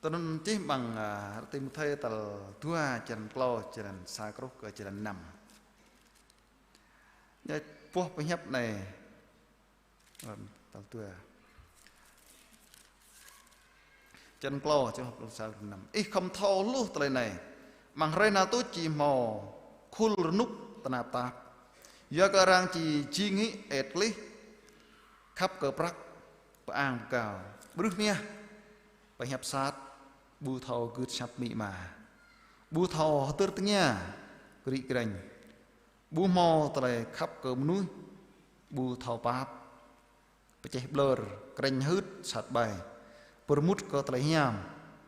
Tui anŭn čih amăng, a, hră Timôthê tal dua črăn klâo črăn sa truh kơ črăn năm. Ñu boh pơhiăp anai. Tal dua. Črăn klâo, črăn sa năm. Ih khŏm thâo hluh tơlơi anai. Amăng hrơi hơnao tuč či hmâo khul rơnŭk tơnap tap. Yua kơ arăng či jing hĭ ĕt klih, khăp kơ prăk, pơang pơkao, ƀrưh mơhiăh, pơhiăp sat, ƀu thâo gưt asăp amĭ ama, ƀu thâo hơdơr tơngia, krĭ krĕnh, ƀu hmâo tơlơi khăp kơ mơnuih, ƀu thâo pap, pơčeh ƀlơr, krĕnh hưt, sat ƀai, Pơrmut kơ tơlơi hiam,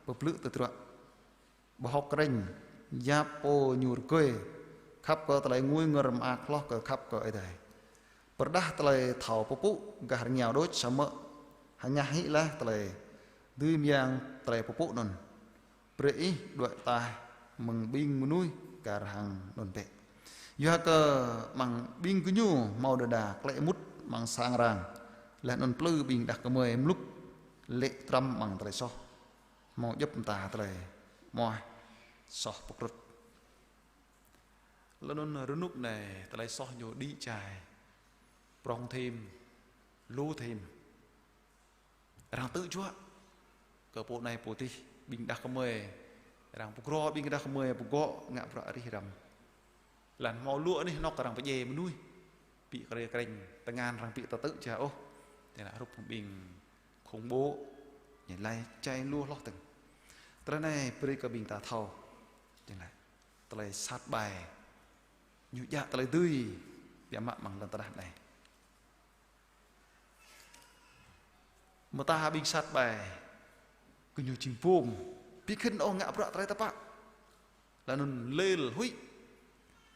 pơblư̆ tơdruă, ƀu hơ̆k krĕng, yap pô ñu rơgơi, khăp kơ tơlơi ngui ngơr, mơak hloh kơ khăp kơ Ơi Adai. Pơrơđah tơlơi thâo pơpŭ gah rơngiao đôč, samơ̆ hơngah hĭ laih tơlơi dưi mơyang tơlơi pơpŭ anŭn. Brơi ih đuaĭ ataih mơ̆ng ƀing mơnuih kar hăng anŭn bĕ. Yua kơ amăng ƀing gơñu hmâo đơđa klĕ mŭt amăng sang arăng, laih anŭn plư ƀing đah kơmơi mlŭk lê̆ trŏm amăng tơlơi soh, hmâo djŏp mơta tơlơi hmua soh pơkrŭt. Laih anŭn rơnŭk anai tơlơi soh ñu đĭ čai, prŏng thêm, lu thêm. Arăng tŭ juă kơ pô anai pô adih, ƀing đah kơmơi, arăng pơgro ƀing đah kơmơi pơgŏ ngă bruă rĭh răm. Laih hmâo lu anih anŏ arăng pơdjai mơnuih, ƀu krĕng, tơngan arăng ƀu tơtŭ ja ôh, tơdah hrup ƀing khủng bố, ñu laĭ čai lu hloh tơ̆ng. Tơlơi anai brơi kơ ƀing ta thâo, ñu laĭ tơlơi sat ƀai, ñu djă tơlơi dưi biă mă amăng lŏn tơnah anai. Mơta ƀing sat ƀai, gơñu jing bum, ƀu khĭn ôh ngă bruă tơlơi tơpă, laih anŭn lêl huĭ.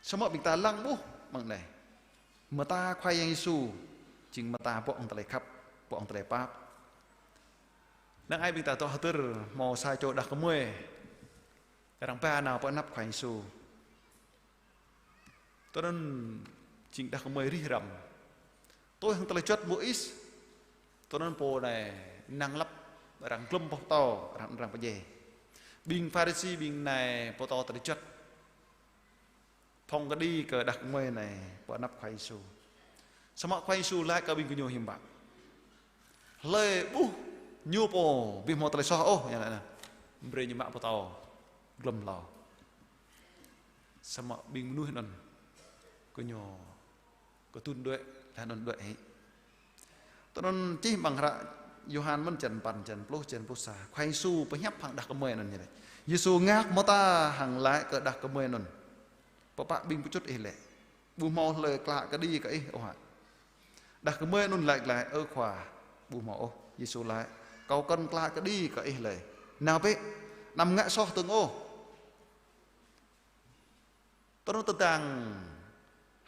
Samơ̆ ƀing ta lăng ƀuh amăng anai, mơta Khua Yang Yêsu jing mơta ƀô̆ hăng tơlơi khăp, ƀô̆ hăng tơlơi pap. Năng ai ƀing ta dŏ hơdơr hmâo sa čô đah kơmơi, arăng ba nao pơ anăp Khua Yang Yêsu. Tui anŭn jing đah kơmơi rĭh răm. Tui hăng tơlơi juăt Môis, tui anŭn pô anai năng lăp arăng glŏm boh pơtâo, arăng, arăng pơdjai. Ƀing Pharisi, ƀing anai pơtô tơlơi juăt, phŏng kơđi kơ đah kơmơi anai pơ anăp Khua Yêsu. Samơ̆ Khua Yêsu laĭ kơ ƀing gơñu hiư̆m pă? Hlơi ƀuh ñu pô ƀu hmâo tơlơi soh ôh, ñu laĭ anŭn, brơi ñu mă pơtâo glŏm hlâo. Samơ̆ ƀing mơnuih anŭn, gơñu kơtŭn đuaĭ, laih anŭn đuaĭ hĭ. Tui anŭn čih amăng hră Yôhan mơ̆n črăn păn, črăn pluh, črăn pluh sa. Khua Yêsu pơhiăp hăng đah kơmơi anŭn ñu laĭ. Yêsu ngă mơta hăng laĭ kơ đah kơmơi anŭn: Pơpă ƀing pơčŭt ih lĕ? Ƀu hmâo hlơi klă kơđi kơ ih ôh hă? Đah kơmơi anŭn laĭ glaĭ: Ơ Khua, ƀu hmâo ôh. Yêsu laĭ: Kâo kŏn klă kơđi kơ ih lơi. Nao bĕ, anăm ngă soh dơ̆ng ôh. Tui anŭn tơdang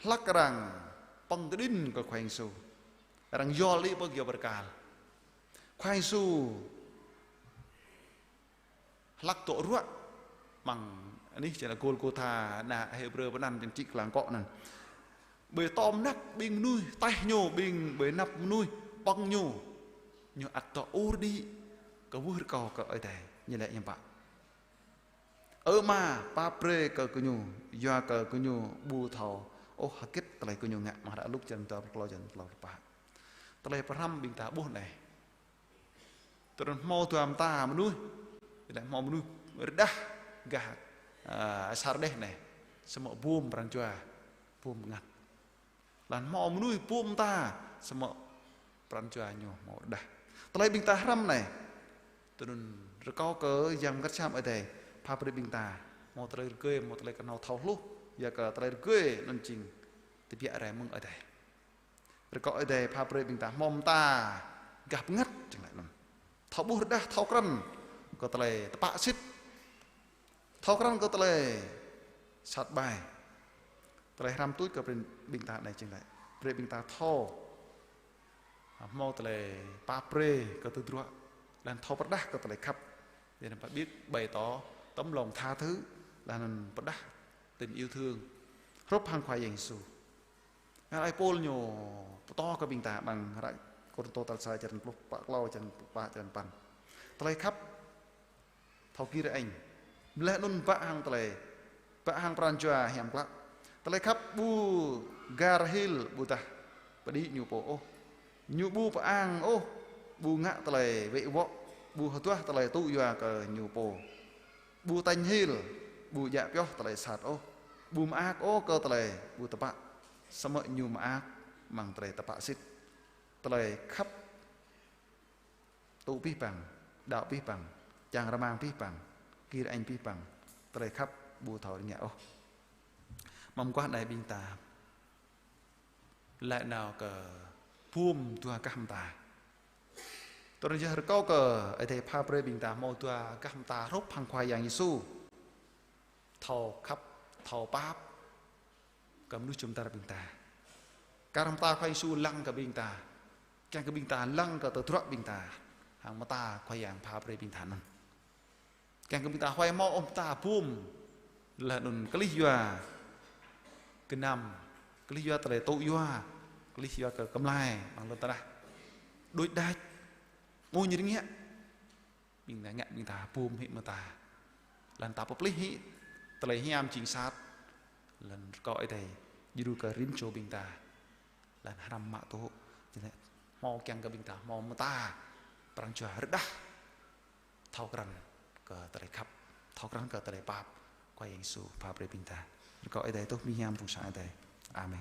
hlăk arăng pơ̆ng kơđĭn kơ Khua Yang Yêsu, arăng yol đĭ pơ kơyâo bơrkal. Khua Yang Yêsu hlăk dŏ ruă amăng anih čơla Gôlgôtha, ană Hêbrơ pơanăn jing čư̆ klang kŏ anŭn. Ƀơi tŏm anăp ƀing mơnuih taih ñu, ƀing ƀơi anăp mơnuih pơ̆ng ñu, ñu ăt dŏ ur đĭ kơwưh rơkâo kơ Ơi Adai, ñu laĭ hiư̆m pă? Ơ Ama, pap brơi kơ gơñu, yua kơ gơñu ƀu thâo ôh hơget tơlơi gơñu ngă. Amăng hră Luk črăn dua pluh klâo, črăn pluh pă. Tơlơi pơhrăm ƀing ta ƀuh anai. Tui anŭn hmâo dua mơta mơnuih, tơdah hmâo mơnuih rơđah gah, a, Sardêh anai, samơ̆ bum pran jua, bum bơngăt. Laih anŭn hmâo mơnuih bum mơta, samơ̆ pran jua ñu hmâo rơđah. Tơlơi ƀing ta hrăm anai, tui anŭn rơkâo kơ Yang Bơngăt Hiam Ơi Adai pap brơi ƀing ta hmâo tơlơi rơgơi, hmâo tơlơi kơhnâo thâo hluh, yua kơ tơlơi rơgơi anŭn jing tơbiă rai mơ̆ng Ơi Adai. Rơkâo Ơi Adai pap brơi ƀing ta hmâo mơta gah bơngăt, jing laĭ anŭn. Thâo ƀuh rơđah, thâo krăn kơ tơlơi tơpă sĭt, thâo krăn kơ tơlơi sat ƀai. Tơlơi hrăm tuč kơ ƀing ta anai jing laĭ, brơi ƀing ta thâo hmâo tơlơi pap brơi kơ tơdruă, laih anŭn thâo pơrơđah kơ tơlơi khăp. Laih anŭn pơƀit bày tỏ tấm lòng tha thứ, laih anŭn pơrơđah tình yêu thương hrup hăng Khua Yang Yêsu. Ơi Pôl ñu pơtô kơ ƀing ta amăng hră Kôrintô tal sa črăn pluh pă klâo, črăn pă, črăn păn. Tơlơi khăp thâo gir eng, laih anŭn bă hăng tơlơi, bă hăng pran jua hiam klă. Tơlơi khăp ƀu gar hil ƀôdah pơđĭ ñu pô ôh. Ñu ƀu pơang ôh, ƀu ngă tơlơi wĕ wŏ, ƀu hơduah tơlơi tŭ yua kơ ñu pô, ƀu tañ hil, ƀu djă pioh tơlơi sat ôh, ƀu mơak ôh kơ tơlơi ƀu tơpă, samơ̆ ñu mơak amăng tơlơi tơpă sĭt. Tơlơi khăp tŭ abih bang, đaŏ abih bang, čang rơmang abih bang, gir eng abih bang, tơlơi khăp ƀu thâo rơngiă ôh. Mơguah anai ƀing ta laĭ nao kơ bum dua gah mơta. Tui anŭn yơh rơkâo kơ Ơi Adai pha brơi ƀing ta hmâo dua gah mơta hrup hăng Khua Yang Yêsu. Thâo khăp, thâo pap kơ mơnuih jum dar ƀing ta. Kar hăng mơta Khua Yang Yêsu lăng kơ ƀing ta. Kiăng kơ ƀing ta lăng kơ tơdruă ƀing ta hăng mơta Khua Yang pha brơi ƀing ta anŭn. Kiăng kơ ƀing ta huai hmâo ôh mơta bum, laih anŭn kơlih yua gơnam, kơlih yua tơlơi tŭ yua, kơlih yua kơ kơmlai amăng lŏn tơnah đôč đač, mơñum rơngiă. Ƀing ta ngă ƀing ta bum hĭ mơta. Laih anŭn ta pơplih hĭ tơlơi hiam jing sat. Laih anŭn rơkâo Ơi Adai djru kơ rĭm čô ƀing ta. Laih anŭn hrăm mă tŭ. Tơlơi hmâo kiăng kơ ƀing ta hmâo mơta pran jua rơđah. Thâo krăn kơ tơlơi khăp, thâo krăn kơ tơlơi pap Khua Yang Yêsu pha brơi ƀing ta. Rơkâo Ơi Adai tuh mơñum phung sang Ơi Adai. Amen.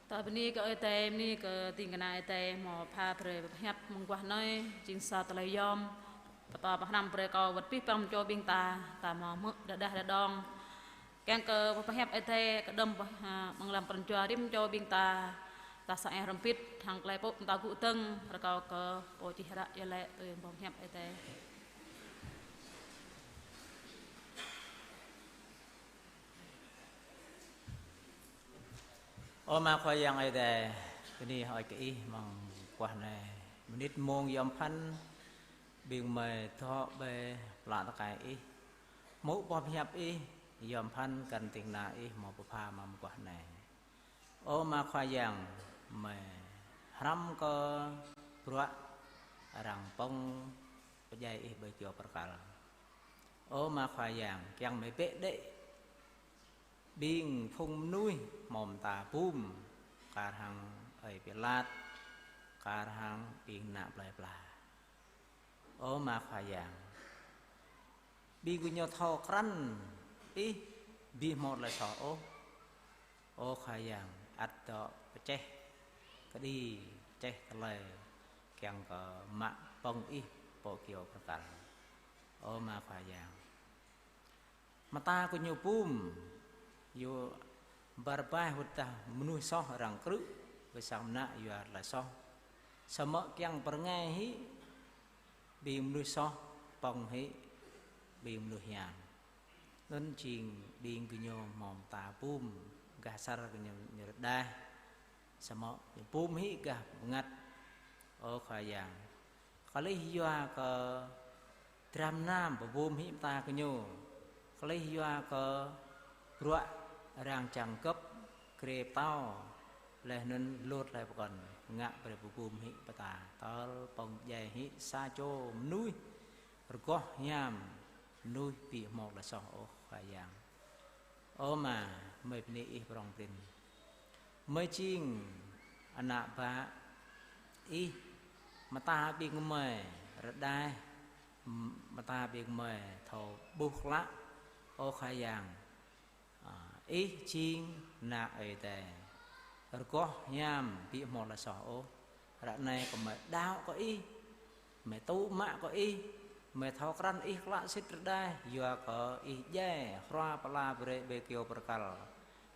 Ta bơni kơ Ơi Adai, bơni kơ ding kơna Ơi Adai hmâo pha brơi pơhiăp mơguah anai, jing sa tơlơi yom, pơtô pơhrăm brơi kơ wơ̆t abih bang čô ƀing ta, ta hmâo hmư̆ đơđah đơđong. Kiăng kơ pơhiăp Ơi Adai, kơđŏm pơh-, ha, mơ̆ng lăm pran jua rĭm čô ƀing ta, ta sa eh hrŏm hơbĭt, hăng tơlơi pơpŭ ta gŭ dơ̆ng, rơkâo kơ pô čih hră iâu laĭ tui pơhiăp Ơi Adai. Ơ Ama Khua Yang Ơi Adai, bơni hơơč kơ Ih amăng mơguah anai. Mơnit mông yom phăn, ƀing gơmơi dŏ ƀơi plă tơkai Ih. Hmư̆ boh pơhiăp Ih, yom phăn kăn ding kơna Ih hmâo pơpha amăng mơguah anai. Ơ Ama Khua Yang, gơmơi hrăm kơ bruă arăng pơ̆ng pơdjai Ih ƀơi kơyâo bơrkal. Ơ Ama Khua Yang, kiăng gơmơi bĕ đĕ ƀing phung mơnuih hmâo mơta bum, kar hăng ơi Pilat, kar hăng ƀing ană plơi pla. Ơ Ama Khua Yang, ƀing gơñu thâo krăn Ih ƀu hmâo tơlơi soh ôh. Ơ Khua Yang, ăt dŏ pơčeh kơđi, pơčeh tơlơi kiăng kơ mă pơ̆ng Ih pơ kơyâo bơrkal. Ơ Ama Khua Yang, mơta gơñu bum, yua Barabas wơ̆t dah mơnuih soh arăng krư̆ ƀơi sang mơnă yua tơlơi soh. Samơ̆ kiăng pơrơngai hĭ ƀing mơnuih soh, pơ̆ng hĭ ƀing mơnuih hiam. Anŭn jing ƀing gơñu hmâo mơta bum, gah asar gơñu ñu rơđah. Samơ̆ ñu bum hĭ gah bơngăt. Ơ Khua Yang, kơlih yua kơ dram nam pơbum hĭ mơta gơñu. Kơlih yua kơ bruă arăng čang gơ̆p grê pơtâo, laih anŭn lŏt laih pơkŏn, ngă brơi pơbum hĭ mơta, tơl pơ̆ng pơdjai hĭ sa čô mơnuih rơgoh hiam, mơnuih ƀu hmâo tơlơi soh ôh, Khua Yang. Ơ Ama, gơmơi bơni Ih prŏng prin. Gơmơi jing ană bă Ih, mơta ƀing gơmơi rơđah, m-, mơta ƀing gơmơi thâo ƀuh klă, ơ Khua Yang. A, Ih jing Ană Ơi Adai, rơgoh hiam ƀu hmâo tơlơi soh ôh. Ră anai gơmơi đaŏ kơ Ih, gơmơi tŭ mă kơ Ih, gơmơi thâo krăn Ih klă sĭt rơđah, yua kơ Ih djai hrua pơala brơi ƀơi kơyâo bơrkal.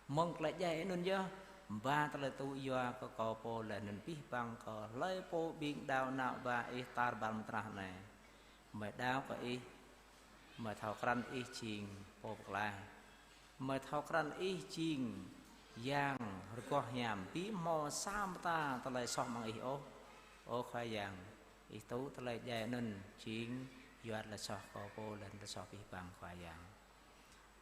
Mơ̆ng tơlơi djai anŭn yơh, ba tơlơi tŭ yua kơ kâo pô laih anŭn abih bang kơ hlơi pô ƀing đaŏ nao ba Ih tar ƀar mơtrah anai. Gơmơi đaŏ kơ Ih, gơmơi thâo krăn Ih jing Pô Pơklaih. Gơmơi thâo krăn Ih jing Yang rơgoh hiam, ƀu hmâo sa mơta tơlơi soh amăng Ih ôh. Ơ Khua Yang, Ih tŭ tơlơi djai anŭn jing yua tơlơi soh kâo pô laih anŭn tơlơi soh abih bang, Khua Yang.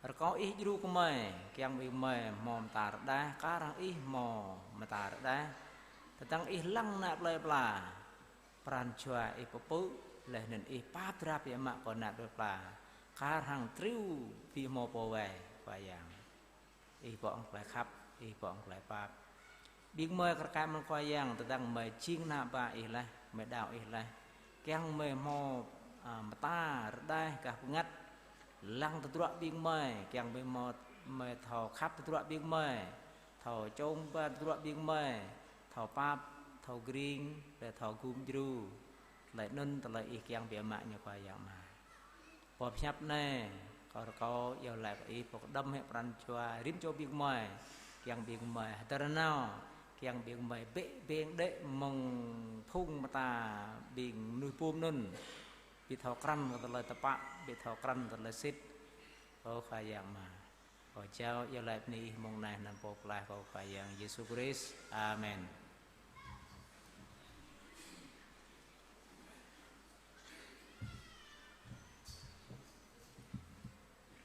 Rơkâo Ih djru kơ gơmơi, kiăng ƀing gơmơi hmâo mơta rơđah, kar hăng Ih hmâo mơta rơđah. Tơdang Ih lăng ană plơi pla, pran jua Ih pơpư̆, laih anŭn Ih pap drap biă mă kơ ană plơi pla, kar hăng triu ƀu hmâo pô wai, Khua Yang. Ih bŏ hăng tơlơi khăp, Ih bŏ hăng tơlơi pap. Ƀing gơmơi kar kaĭ mơ̆n, Khua Yang, tơdang gơmơi jing ană bă Ih laih, gơmơi đaŏ Ih laih. Kiăng gơmơi hmâo, a, mơta rơđah gah bơngăt, lăng tơdruă ƀing gơmơi, kiăng gơmơi hmâo, gơmơi thâo khăp tơdruă ƀing gơmơi, thâo čong ba tơdruă ƀing gơmơi, thâo pap, thâo gring, laih thâo gum djru. Tơlơi anŭn tơlơi Ih kiăng biă mă ñu, Khua Yang Ama. Pô pơhiăp anai, kâo rơkâo iâu laĭ kơ Ih, pơkơđŏm hĭ pran jua rĭm čô ƀing gơmơi, kiăng ƀing gơmơi hơdơr nanao, kiăng ƀing gơmơi bĕ ƀing đĕ mơ̆ng phung mơta ƀing mơnuih pum anŭn, ƀu thâo krăn kơ tơlơi tơpă, ƀu thâo krăn tơlơi sĭt. Ơ Khua Yang mơ̆n. Kâo jao iâu laĭ bơni Ih mơ̆ng anai anăn Pô Pơklaih kâo Khua Yang Yêsu Krist. Amen.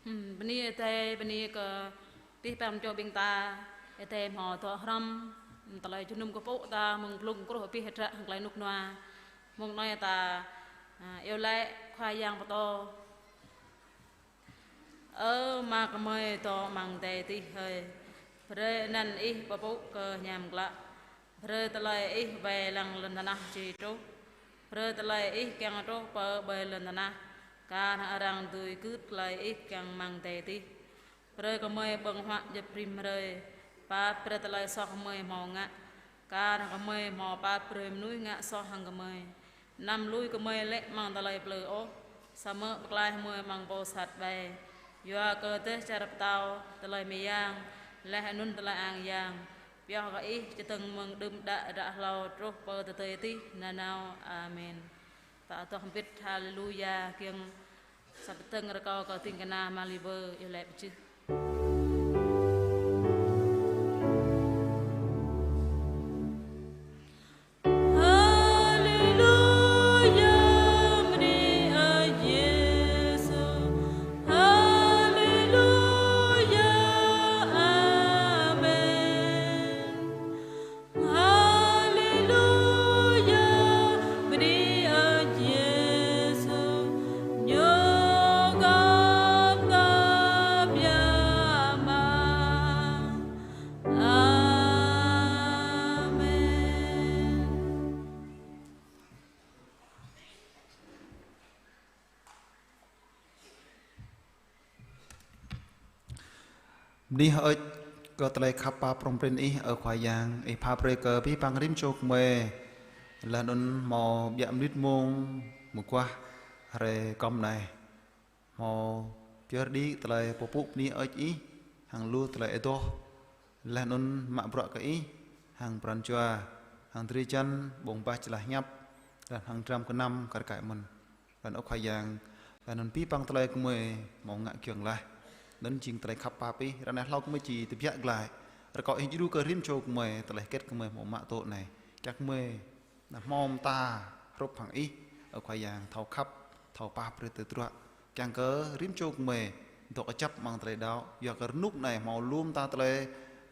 Hmm, bơni Ơi Adai, bơni kơ abih bang čô ƀing ta, Ơi Adai hmâo dŏ hrŏm, tơlơi jơnum kơkuh pơpŭ ta mơ̆ng blung truh abih hơdră hăng tơlơi rơnŭk rơnua. Mơ̆ng anai ta, a, iâu laĭ Khua Yang pơtô. Ơ Ama gơmơi dŏ amăng adai adih hơi, brơi anăn Ih pơpŭ kơ hiam klă. Brơi tơlơi Ih wai lăng lŏn tơnah či truh. Brơi tơlơi Ih kiăng truh pơ ƀơi lŏn tơnah, kar hăng arăng dưi gưt tơlơi Ih kiăng amăng adai adih. Brơi gơmơi ƀơ̆ng huă djŏp rĭm hrơi, pap brơi tơlơi soh gơmơi hmâo ngă, kar hăng gơmơi hmâo pap brơi mơnuih ngă soh hăng gơmơi. Anăm lui gơmơi lê̆ amăng tơlơi plư ôh, samơ̆ pơklaih gơmơi amăng pô sat ƀai. Yua kơ dêh čar pơtao, tơlơi mơyang, laih anŭn tơlơi ang yang, pioh kơ Ih čơdơ̆ng mơ̆ng đưm đă ră hlâo truh pơ tơdơi adih nanao. Amen. Ta adoh hơbĭt Haleluya, kiăng sa pơtơ̆ng rơkâo kơ ding kơna Maliwơ iâu laĭ pơjưh. Haleluya, bơni Ơi Yêsu. Haleluya, amen. Haleluya, bơni Ơi Yêsu, Ñu gơ̆p ta biă mă. Amen. Bơni hơơč kơ tơlơi khăp pap prŏng prin Ih, ơ Khua Yang, Ih pap brơi kơ abih bang rĭm čô gơmơi. Laih anŭn hmâo ƀiă mơnit mông mơguah hrơi kơm anai, hmâo pơyơr đĭ tơlơi pơpŭ bơni hơơč Ih, hăng lu tơlơi adoh. Laih anŭn mă bruă kơ Ih, hăng pran jua, hăng drơi jăn, ƀơ̆ng bah jơlah hiăp, laih hăng dram gơnam kar kaĭ mơ̆n. Laih anŭn ơ Khua Yang, laih anŭn abih bang tơlơi gơmơi hmâo ngă giŏng laih, anŭn jing tơlơi khăp pap Ih. Ră anai hlâo gơmơi či tơbiă glaĭ, rơkâo Ih djru kơ rĭm čô gơmơi, tơlơi hơget gơmơi hmâo mă tŭ anai. Kiăng gơmơi anăm hmâo mơta hrup hăng Ih, ơ Khua Yang, thâo khăp, thâo pap brơi tơdruă. Kiăng kơ rĭm čô gơmơi dŏ kơjăp amăng tơlơi đaŏ, yua kơ rơnŭk anai hmâo lu mơta tơlơi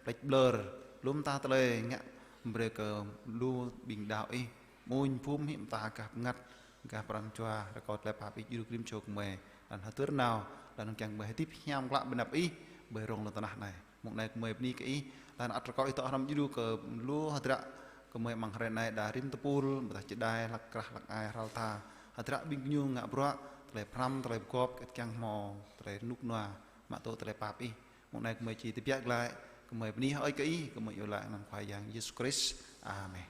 plĕč ƀlơr, lu mơta tơlơi ngă brơi kơ lu ƀing đaŏ Ih. Mơ̆ng bum hĭ mơta gah bơngăt, gah pran jua, rơkâo tơlơi pap Ih djru kơ rĭm čô gơmơi, laih anŭn hơdơr nanao, laih anŭn kiăng gơmơi hơdip hiam klă ƀơi anăp Ih, ƀơi rŏng lŏn tơnah anai. Mông anai gơmơi bơni kơ Ih, laih anŭn ăt rơkâo Ih dŏ hrŏm djru kơ lu hơdră gơmơi amăng hrơi anai, đa rĭm tơpul, ƀôdah čơđai, hlăk krah, hlăk ai, hrăl tha. Hơdră ƀing gơñu ngă bruă, tơlơi pơhrăm, tơlơi pơgop, kĕt kiăng hmâo tơlơi rơnŭk rơnua, mă tŭ tơlơi pap Ih. Mông anai gơmơi či tơbiă glaĭ, gơmơi bơni hơơč kơ Ih, gơmơi iâu laĭ amăng anăn Khua Yang Yêsu Krist. Amen.